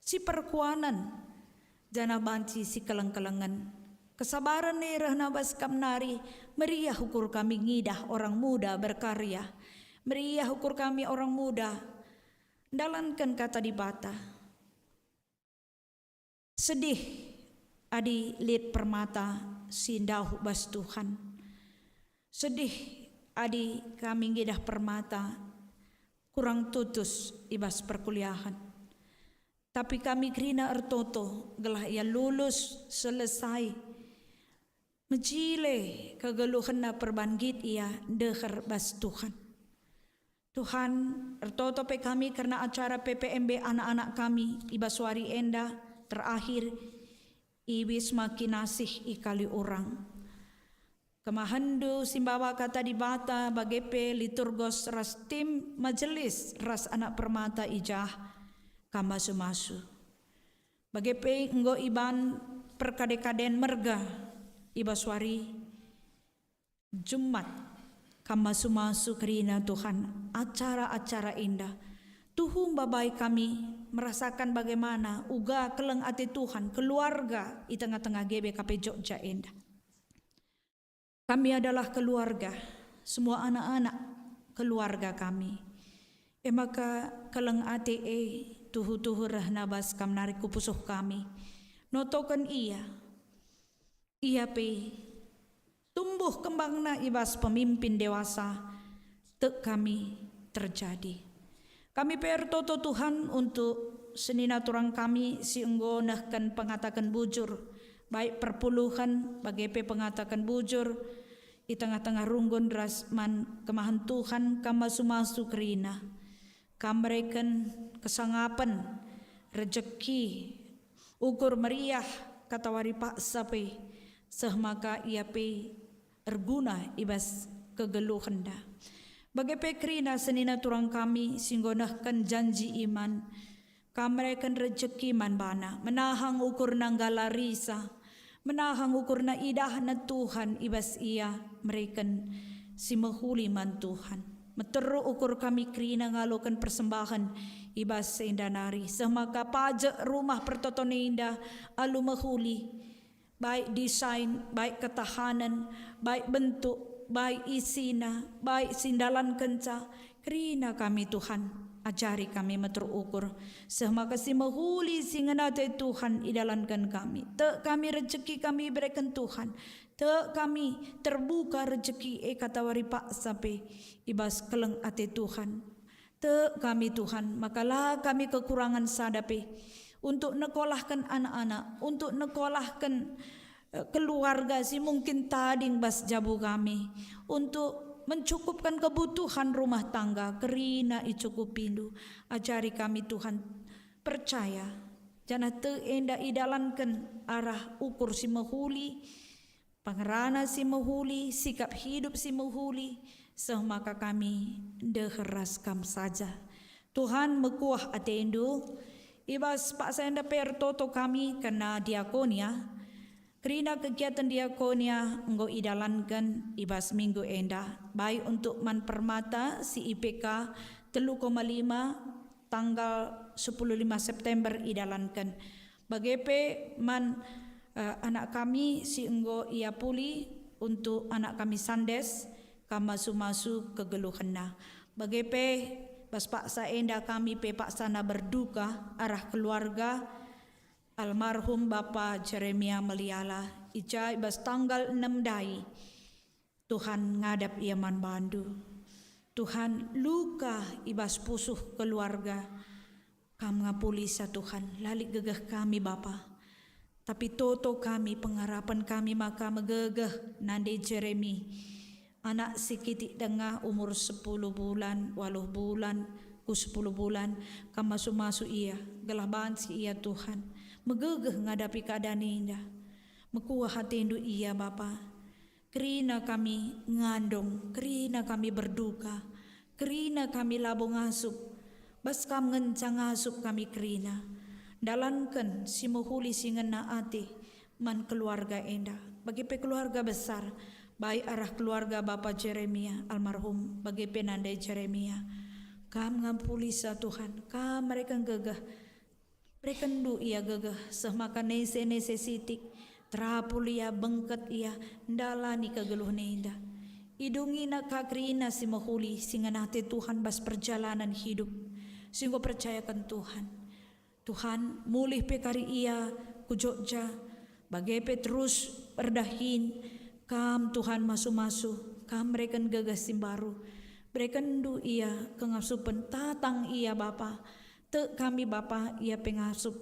siperkuanen, janah banci sikeleng-kelengen. Kesabaren e rehna bas kam nari, meriah ukur kami ngidah orang muda berkarya. Meriah ukur kami orang muda ndalanken kata Dibata. Sedih adi lit permata si ndauh bas Tuhan. Sedih adi kami ngidah permata kurang tutus i bas perkuliahen. Tapi kami kerina ertoto gelah ia lulus selesai. Mejile kegeluhenna perban nggit ia ndeher bas Tuhan. Tuhan, ertoto pe kami kerna acara P P M B anak-anak kami i bas wari enda terakhir i Wisma Kinasih i Kaliurang. KemahenNdu si mbawa Kata Dibata bage pe liturgos ras tim majelis ras anak permata i jah, kam masu-masu. Bage pe enggo iban perkade-kaden merga i bas wari Jumat, kam masu-masu kerina Tuhan acara-acara enda. Tuhu mbabai kami merasakan bagaimana uga keleng ate Tuhan keluarga i tengah-tengah G B K P Jogja enda. Kami adalah keluarga, semua anak-anak keluarga kami. E maka keleng ate e tuhu-tuhu rehna bas kam nari ku pusuh kami. Notoken ia, ia pe tumbuh kembangna i bas pemimpin dewasa, tek kami terjadi. Kami pe ertoto Tuhan untuk senina turang kami si enggo nehken pengataken bujur, baik perpuluhen bage pe pengataken bujur i tengah-tengah runggun ras man kemahen Tuhan kam masu-masu kerina. Kam mereken kesangapen, rejeki, ukur meriah, katawari paksa pe, seh maka ia pe erguna i bas kegeluhenda. Bage pe kerina senina turang kami si enggo nehken janji iman, kam mereken rejeki man bana, menahang ukurna nggalarisa, menahang ukurna idahna Tuhan i bas ia mereken si mehuli man Tuhan. Meteruk ukur kami kerina ngaloken persembahen i bas enda nari, seh maka pajek rumah pertoton enda alu mehuli, baik desain, baik ketahanen, baik bentuk, baik isina, baik si ndalankenca, kerina kami Tuhan, ajari kami meteruk ukur, seh maka si mehuli si ngena ate Tuhan idalanken kami. Tek kami rejeki kami ibereken Tuhan, tek kami terbuka rejeki e katawari paksa pe i bas keleng ate Tuhan. Tek kami Tuhan, maka la kami kekurangen sada pe untuk nekolahken anak-anak, untuk nekolahken, eh, keluarga si mungkin tading bas jabu kami, untuk mencukupkan kebutuhan rumah tangga, kerina icukupindu. Ajari kami Tuhan percaya, janah tek enda idalanken arah ukur si mehuli, pengerana si mehuli, sikap hidup si mehuli, seh maka kami ndeher ras Kam saja. Tuhan, mekuah ateNdu. I bas paksa enda pe ertoto kami kerna diakonia. Kerina kegiatan diakonia enggo idalanken i bas minggu enda, baik untuk man Permata si I P K telu koma lima tanggal sepuluh lima September idalanken. Bage pe man, eh, anak kami si enggo ia puli, untuk anak kami Sandes, kam masu-masu kegeluhenna. Bage pe bas paksa enda kami pe paksana berduka arah keluarga almarhum Bapa Jeremia Meliala, i ja i bas tanggal enem ndai. Tuhan, ngadap ia man bandu. Tuhan, luka i bas pusuh keluarga, Kam ngapulisa, Tuhan, la lit gegeh kami, Bapa. Tapi toto kami, pengharapen kami maka megegeh nande Jeremi, anak si kitik denga umur sepuluh bulan, waluh bulan, ku sepuluh bulan, Kam masu-masu ia, gelah banci ia, Tuhan, megegeh ngadapi keadaan enda. Mekuah ateNdu ia, Bapa. Kerina kami ngandung, kerina kami berduka, kerina kami labo ngasup, bas Kam ngenca ngasup kami kerina. Dalanken si mehuli si ngena ate man keluarga enda, bage pe keluarga besar, baik arah keluarga Bapa Jeremia almarhum, bage pe nande Jeremia. Kam ngapulisa, Tuhan, Kam mereken gegeh, berekenNdu ia gegeh, seh maka nese-nese sitik, terapul ia, bengket ia, ndalani kegeluhen enda. Idungina ka kerina si mehuli, si ngena ate Tuhan bas perjalanan hidup, si enggo percayaken Tuhan. Tuhan, mulih pe kari ia ku Jogja, bage pe terus erdahin, Kam, Tuhan, masu-masu, Kam mereken gegeh si mbaru. BerekenNdu ia kengasupen, tatang ia, Bapa. Tek kami, Bapa, ia pe ngasup.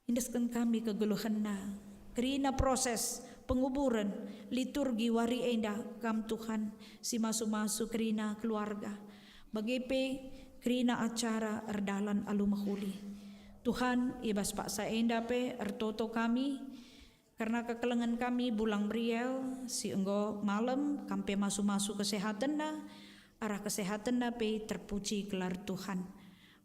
Endesken kami kegeluhenna. Kerina proses penguburen, liturgi wari enda, Kam, Tuhan, si masu-masu kerina keluarga. Bage pe kerina acara erdalan alu mehuli. Tuhan, i bas paksa enda pe ertoto kami, kerna kekelengen kami Bulang Meriel si enggo malem, Kam pe masu-masu kesehatenna, arah kesehatenna pe terpuji gelar Tuhan.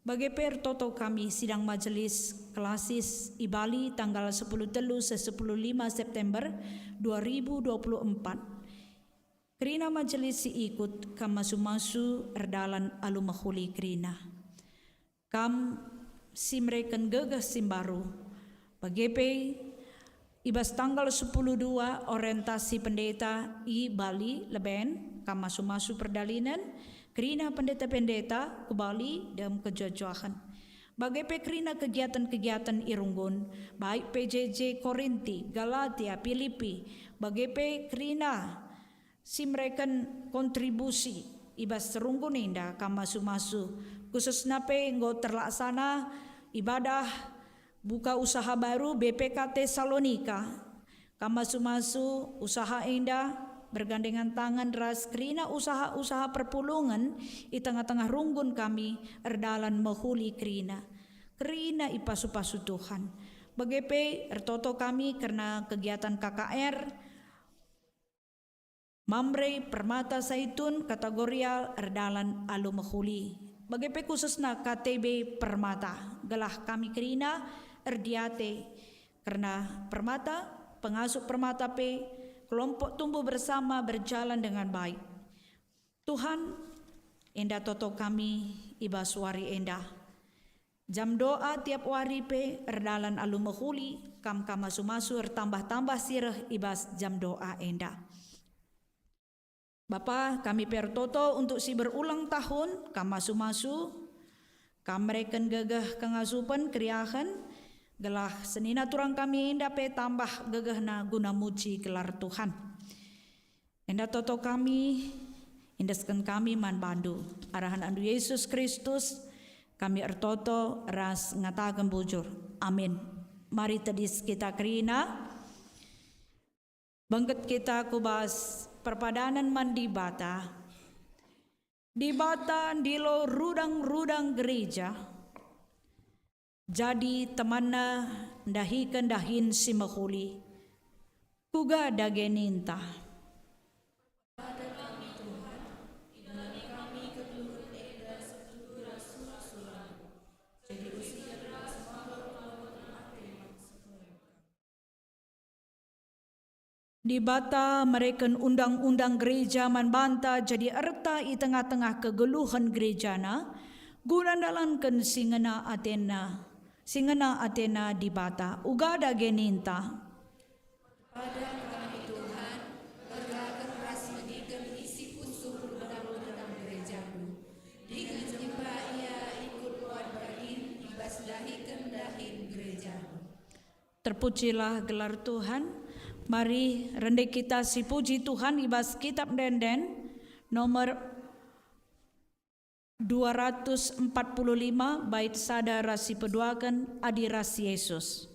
Bage pe ertoto kami sidang majelis klasis i Bali tanggal sepuluh telu seh sepuluh lima September dua ribu dua puluh empat. Kerina majelis si ikut kam masu-masu erdalan alu mehuli kerina. Kam si mereken gegeh si mbaru. Bage pe, i bas tanggal sepuluh dua orientasi pendeta i Bali leben kam masu-masu perdalinen, kerina pendeta-pendeta ku Bali dem kejuah-juahen. Bage pe kerina kegiatan-kegiatan i runggun, baik P J J Korinti, Galatia, Pilipi, bage pe kerina si mereken kontribusi i bas runggun enda kam masu-masu, khususna pe enggo terlaksana ibadah buka usaha baru B P K Tesalonika. Kam masu-masu usaha enda bergandengan tangan ras kerina usaha-usaha perpulungen i tengah-tengah runggun kami erdalan mehuli kerina. Kerina ipasu-pasu Tuhan. Bage pe ertoto kami kerna kegiatan K K R, Mamre Permata Saitun kategorial erdalan alu mehuli. Bage pe khususna K T B Permata, gelah kami kerina erdiate kerna Permata, pengasup Permata pe kelompok tumbuh bersama berjalan dengan baik. Tuhan, enda toto kami i bas wari enda. Jam doa tiap wari pe erdalan alu mehuli, kam kam masu-masu ertambah-tambah si reh i bas jam doa enda. Bapa, kami pe ertoto untuk si berulang tahun, kam masu-masu, kam mereken gegeh kengasupen keriahen, gelah senina turang kami enda pe tambah gegehna guna muji gelar Tuhan. Enda toto kami, endesken kami man bandu. Arah anakndu Yesus Kristus, kami ertoto ras ngataken bujur. Amin. Mari tedis kita kerina. Bengket kita ku bas perpadanen man Dibata. Dibata ndilo rudang-rudang gereja. Jadi temanna ndahiken dahin si mehuli. Kuga dage ninta? Dibata mereken undang-undang gereja man banta jadi erta i tengah-tengah kegeluhen gerejana, guna ndalanken si ngena atena, si ngena atena Dibata. Uga dage ninta. Pada kami Tuhan, berlaken ras mediken isi pusuh undang-undang gerejandu. Dingen jempa ia ikut kuat bagin i bas dahiken dahin gerejandu. Terpujilah gelar Tuhan. Mari rende kita sipuji Tuhan i bas Kitab Ende-enden nomor dua ratus empat puluh lima, bait sada ras sipeduaken, Adi ras Yesus.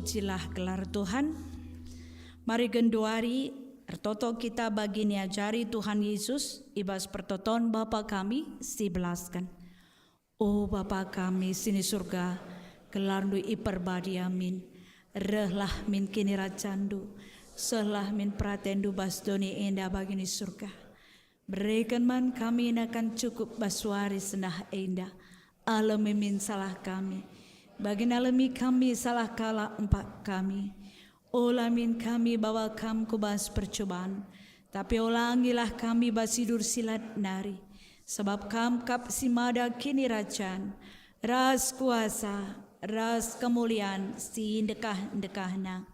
Cilah gelar Tuhan. Mari genduari ertoto kita bagi niajari Tuhan Yesus i bas pertoton Bapa kami si belasken. O Bapa kami si ni Surga, gelarNdu iperbadia min. Rehlah min kinirajanNdu, sehlah min peratenNdu bas doni enda bagi ni Surga. Bereken man kami nakan cukup bas wari sendah enda. Alemi min salah kami, bagi nalemi kami salah kalak empak kami. Ola min kami bawa Kam ku bas percuban, tapi olangilah kami bas idur si lat nari, sabap Kam kap si mada kinirajan, ras kuasa, ras kemulian si ndekah-ndekahna.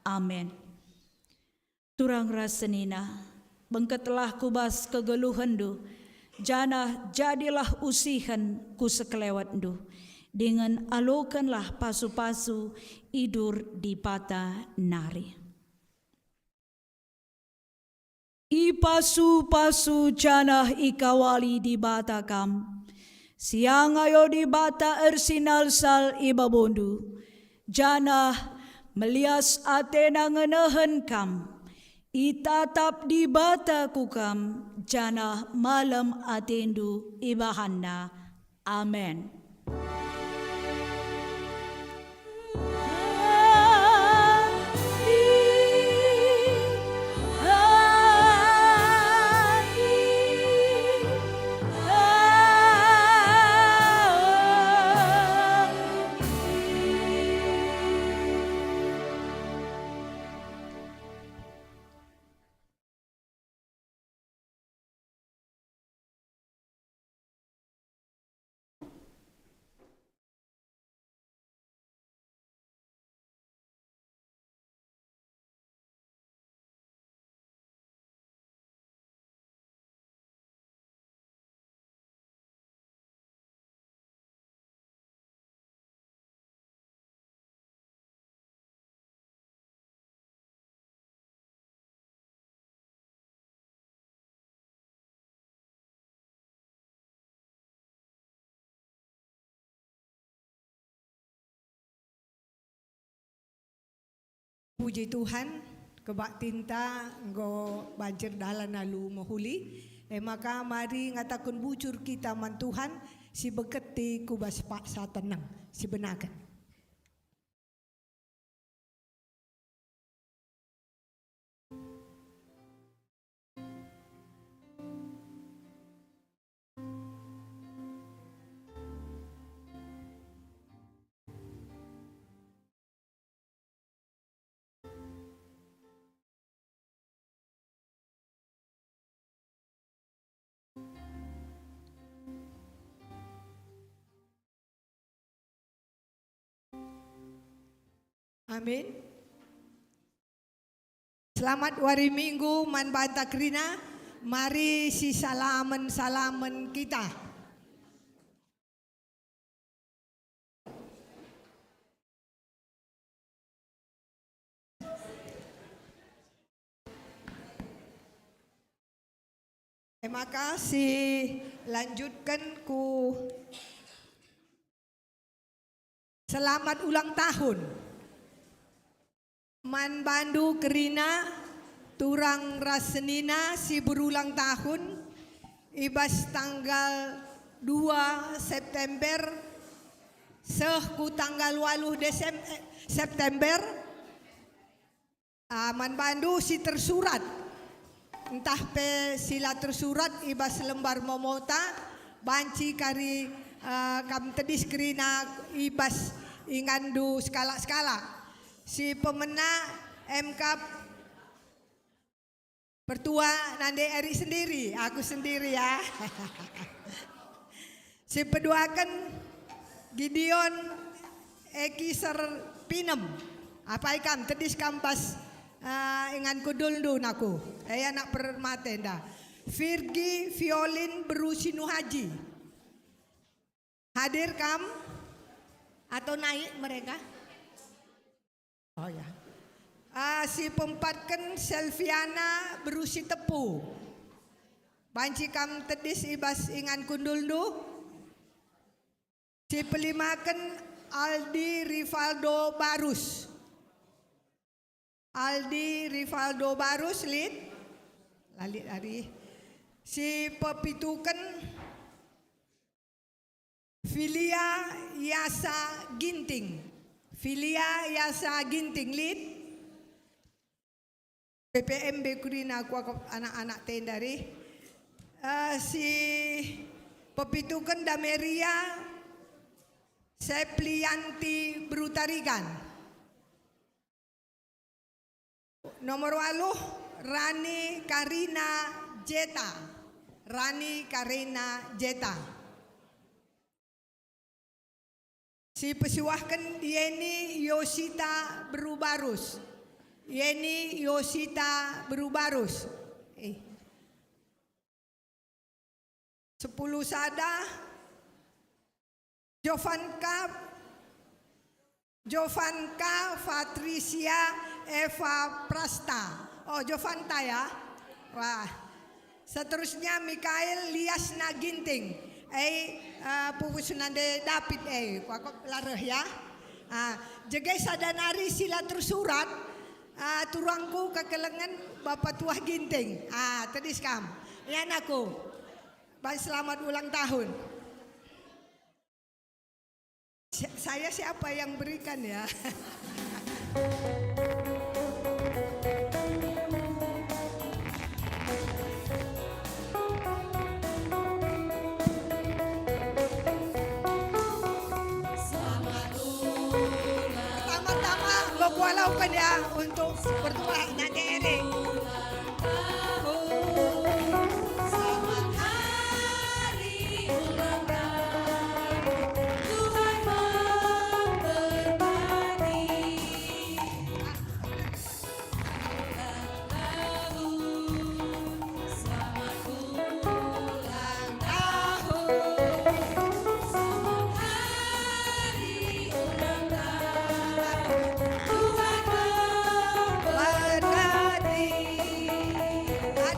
Amen. Turang ras senina, bengketlah ku bas kegeluhenNdu, janah jadilah usihen ku sekelewetNdu, dingen alokenlah pasu-pasu idur Dibata nari. Ipasu-pasu janah ikawali Dibata kam, siangayo Dibata ersinalsal i babondu, janah melias atena ngenehen kam. Itatap Dibata ku kam, janah malem atendu ibahanNa. Amen. Puji Tuhan, kebaktinta enggo banci erdalan alu mehuli. E maka mari ngataken bujur kita man Tuhan, sibeketi ku bas paksa teneng, sibenaken. Amin. Selamat wari Minggu man banta kerina. Mari sisalamen-salamen kita. E maka silanjutken ku selamat ulang tahun. Man bandu kerina, turang ras senina si berulang tahun, i bas tanggal dua September seh ku tanggal waluh Desem-, eh, September, ah, man bandu si tersurat, ntah pe si la tersurat i bas lembar momota, banci kari, eh, kam tedis kerina i bas inganndu sekalak-sekalak. Si pemena M K Pertua nande Erik sendiri, aku sendiri ya. Si peduaken Gideon Eki Serpinem. Apai kam, tedis kam bas, eh, ingan kundulndu naku. Eh, anak permate enda. Virgi Violin Beru Sinuhaji. Hadir kam? Atau naik mereka? Oh ya. Ah, si peempatken Selviana Beru Sitepu. Banci kam tedis i bas ingan kundulndu. Si pelimaken Aldi Rivaldo Barus. Aldi Rivaldo Barus, lit. La lit ari. Si pepituken Filia Yasa Ginting. Filia Yasa Ginting, lit. P P M be kurina kuakap anak-anak tenda ri. Eh, si pepituken Dameria Seplianti Berutarigan. Nomor waluh, Rani Karina Jeta. Rani Karina Jeta. Si pesiwahken Yeni Yosita Berubarus. Yeni Yosita Berubarus. Eh. Sepuluh sada, Jovanka, Jovanka Patricia Eva Prasta. Oh, Jovanta ya. Wah. Seterusnya Mikael Liasna Ginting. Eh, eh, pupus nande David, eh, kuakap la reh ya. Ah, jege sada nari si la tersurat, ah, turangku kekelengen Bapa Tuah Ginting. Ah, tedis kam. Ya, anakku. Ban selamat ulang tahun. Si-, saya siapa yang berikan, ya? Pertama-tama, enggo kualauken, ya, untuk berdoa, nak keri.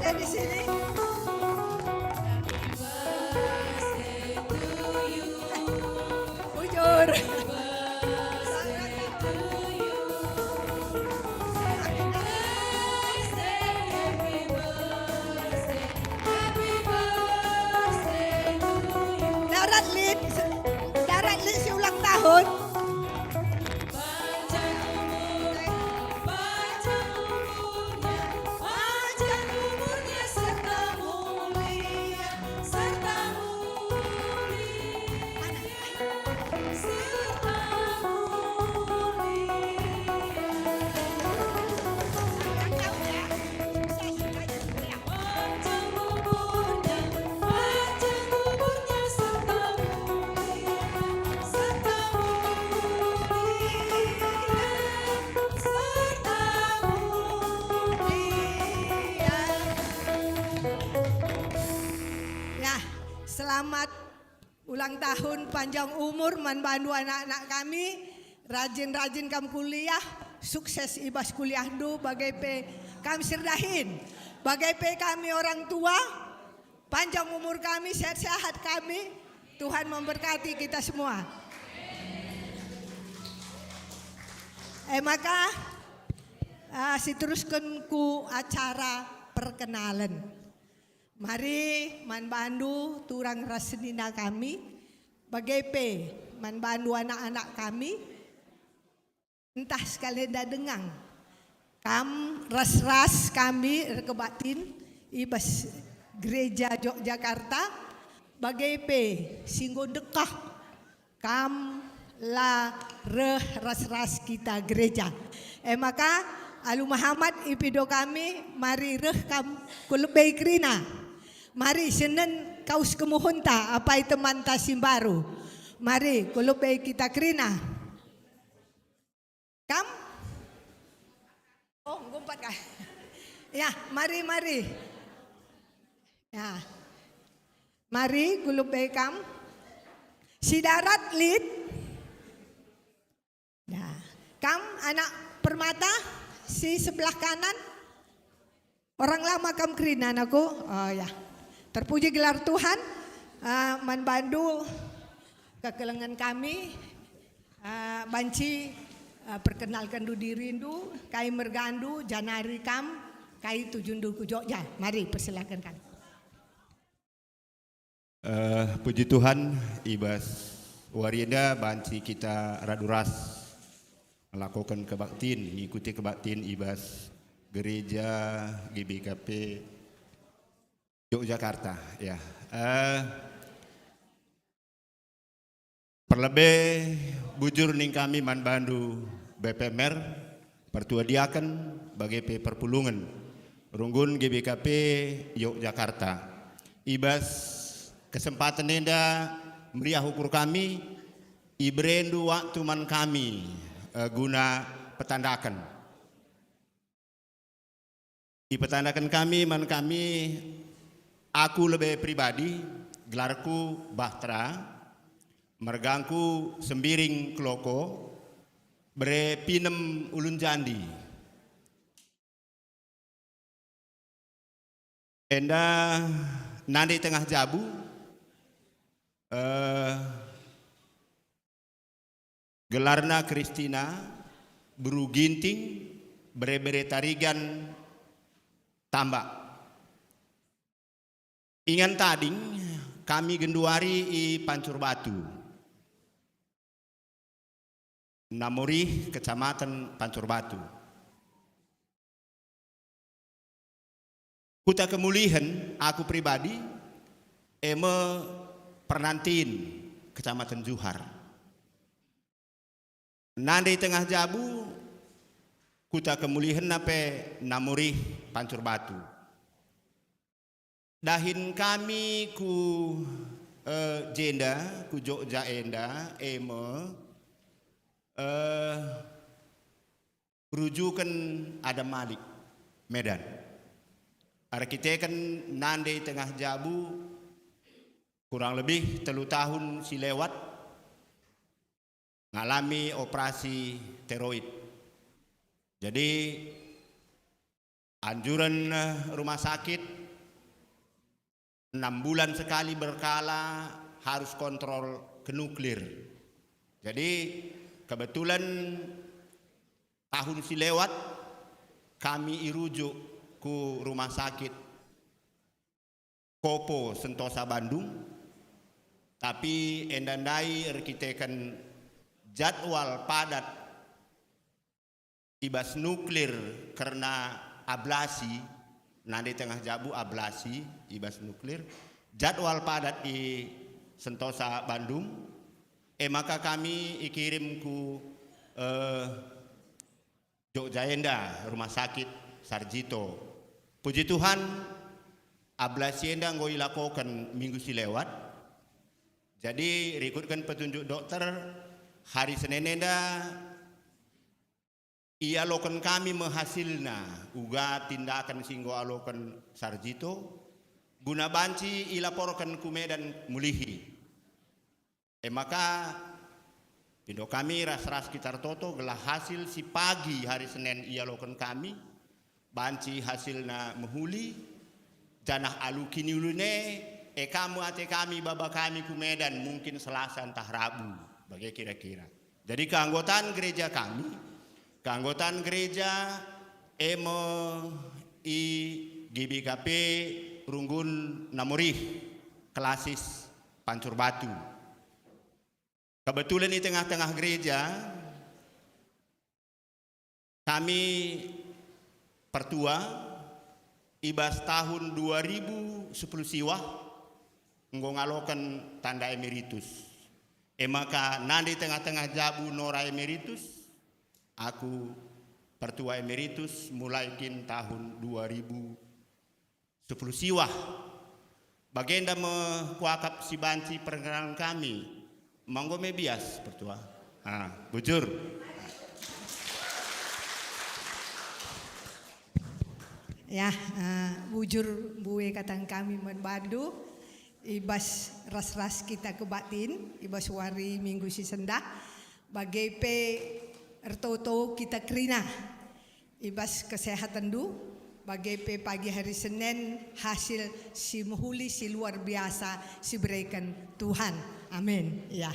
Ada di sini. Bujur. Darat lit, darat lit si ulang tahun. Ya, selamat ulang tahun, panjang umur man bandu anak-anak kami, rajin-rajin kam kuliah, sukses i bas kuliahndu, bage pe kam si erdahin, bage pe kami orang tua, panjang umur kami, sehat-sehat kami, Tuhan memberkati kita semua. Eh, maka, ah, siterusken ku acara perkenalan. Mari man bandu turang ras senina kami, bage pe man bandu anak-anak kami, ntah sekalenda dengang. Kam ras-ras kami erkebaktin i bas Gereja Yogyakarta, bage pe si enggo ndekah. Kam la reh ras-ras kita gereja. E maka, alu mehamat ipindo kami, mari reh kam ku lebe kerina. Mari senen kawes kemuhenta apai temanta si mbaru. Mari ku lebe kita kerina. Kam? Oh, ngumpat kah? Ya, mari, mari. Ya. Mari, ku lebe kam. Si darat lit. Ya. Kam anak permata, si sebelah kanan. Orang lama kam kerina, anakku? Oh, ya. Terpuji gelar Tuhan, eh, man bandu kekelengen kami, eh, banci, Eh, perkenalkenndu dirindu, kai mergandu, janari kam, kai tujundu ku Jogja. Mari, persilakan kami. Eh, puji Tuhan, i bas wari enda banci kita radu ras ngelakoken kebaktin, ngikuti kebaktin i bas Gereja G B K P Yogyakarta, ya. Eh, perlebe bujur ning kami man bandu B P M R, pertua diaken, bage pe perpulungen, runggun G B K P Yogyakarta. I bas kesempaten enda meriah ukur kami, iberendu waktu man kami, eh, guna petandaken. Ipetandaken kami man kami, aku lebe pribadi, gelarku Bahtera, mergangku Sembiring Keloko, bere Pinem Ulun Jandi. Enda nande tengah jabu, eh, gelarna Kristina, beru Ginting, bere-bere Tarigan, Tambak. Ingan tading, kami genduari i Pancur Batu, Namurih, Kecamatan Pancur Batu. Kuta kemulihen aku pribadi, e me Pernantin, Kecamatan Juhar. Nande tengah jabu, kuta kemulihenna pe Namurih, Pancur Batu. Dahin kami ku, eh, jenda, ku Jogja enda, e me, eh, rujuken Adam Malik, Medan. Erkiteken nande tengah jabu, kurang lebih telu tahun si lewat, ngalami operasi tiroid. Jadi, anjuran, eh, rumah sakit, enam bulan sekali berkala harus kontrol ke nuklir. Jadi, kebetulan tahun si lewat kami irujuk ku rumah sakit Kopo Sentosa Bandung, tapi enda ndai erkiteken jadwal padat i bas nuklir kerna ablasi, nande tengah jabu ablasi i bas nuklir, jadwal padat i Sentosa Bandung, e maka kami ikirim ku, eh, Jogja enda, Rumah Sakit Sarjito. Puji Tuhan, ablasi enda enggo ilakoken minggu si lewat. Jadi, rikutken petunjuk dokter, hari Senin enda ialoken kami me hasilna, uga tindakan si enggo aloken Sarjito, guna banci ilaporken ku Medan mulihi. E maka, pindo kami ras-ras kita ertoto gelah hasil si pagi hari Senin ialoken kami, banci hasilna mehuli, janah alu kiniulin e, e ka me ate kami baba kami ku Medan, mungkin Selasa ntah Rabu, bage kira-kira. Jadi keanggotan gereja kami, keanggotan gereja e me i G B K P Runggun Namurih, Klasis, Pancur Batu. Kebetulan i tengah-tengah gereja, kami pertua i bas tahun dua ribu sepuluh siwah enggo ngaloken tanda emeritus. E maka nande tengah-tengah jabu Nora Emeritus, aku pertua emeritus mulai kin tahun dua ribu sepuluh siwah. Bagenda me kuakap si banci perkenalan kami. Manggo me bias, pertua. Ah, bujur. Ya, eh, bujur mbue kataken kami man bandu, i bas ras-ras kita kebaktin, i bas wari Minggu si sendah, bage pe ertoto kita kerina, i bas kesehatenndu, bage pe pagi hari Senin hasil si mehuli si luar biasa si bereken Tuhan. Amin. Ya.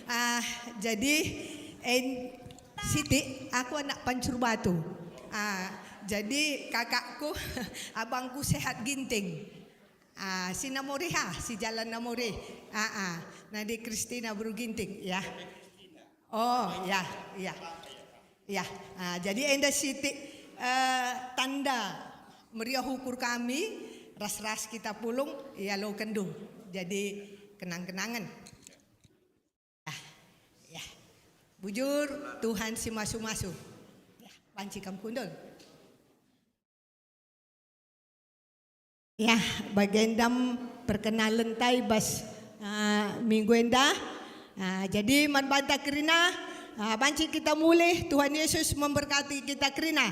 Ah, jadi, en-, Siti, aku anak Pancur Batu. Ah, jadi kakakku, abangku Sehat Ginting. Ah, si Namore ha, si jalan Namore. Ah, ah. Nadi Kristina Beru Ginting, ya. Oh, ya, ya. Ya, ah, jadi enda Siti, eh, tanda meriah ukur kami, ras-ras kita pulung, ialokenndu. Jadi kenang-kenangen. Ah, ya. Bujur, Tuhan si masu-masu. Ya, banci kam kundul. Ya, bagenda me perkenalenta i bas, ah, minggu enda. Ah, jadi man banta kerina, ah, banci kita mulih, Tuhan Yesus memberkati kita kerina.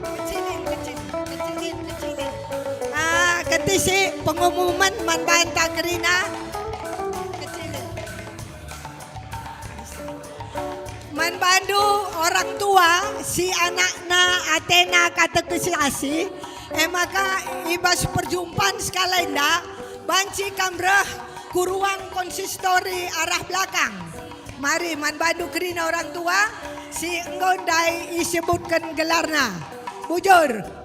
Kecilin, kecil, kecilin, kecilin. Ah, kentisik pengumuman man banta kerina. Kecilin. Man bandu orang tua si anakna atena katekisasi, e maka i bas perjumpan sekalenda banci kam reh ku ruang konsistori arah belakang. Mari man bandu kerina orang tua si enggo ndai isebutken gelarna. Bujur.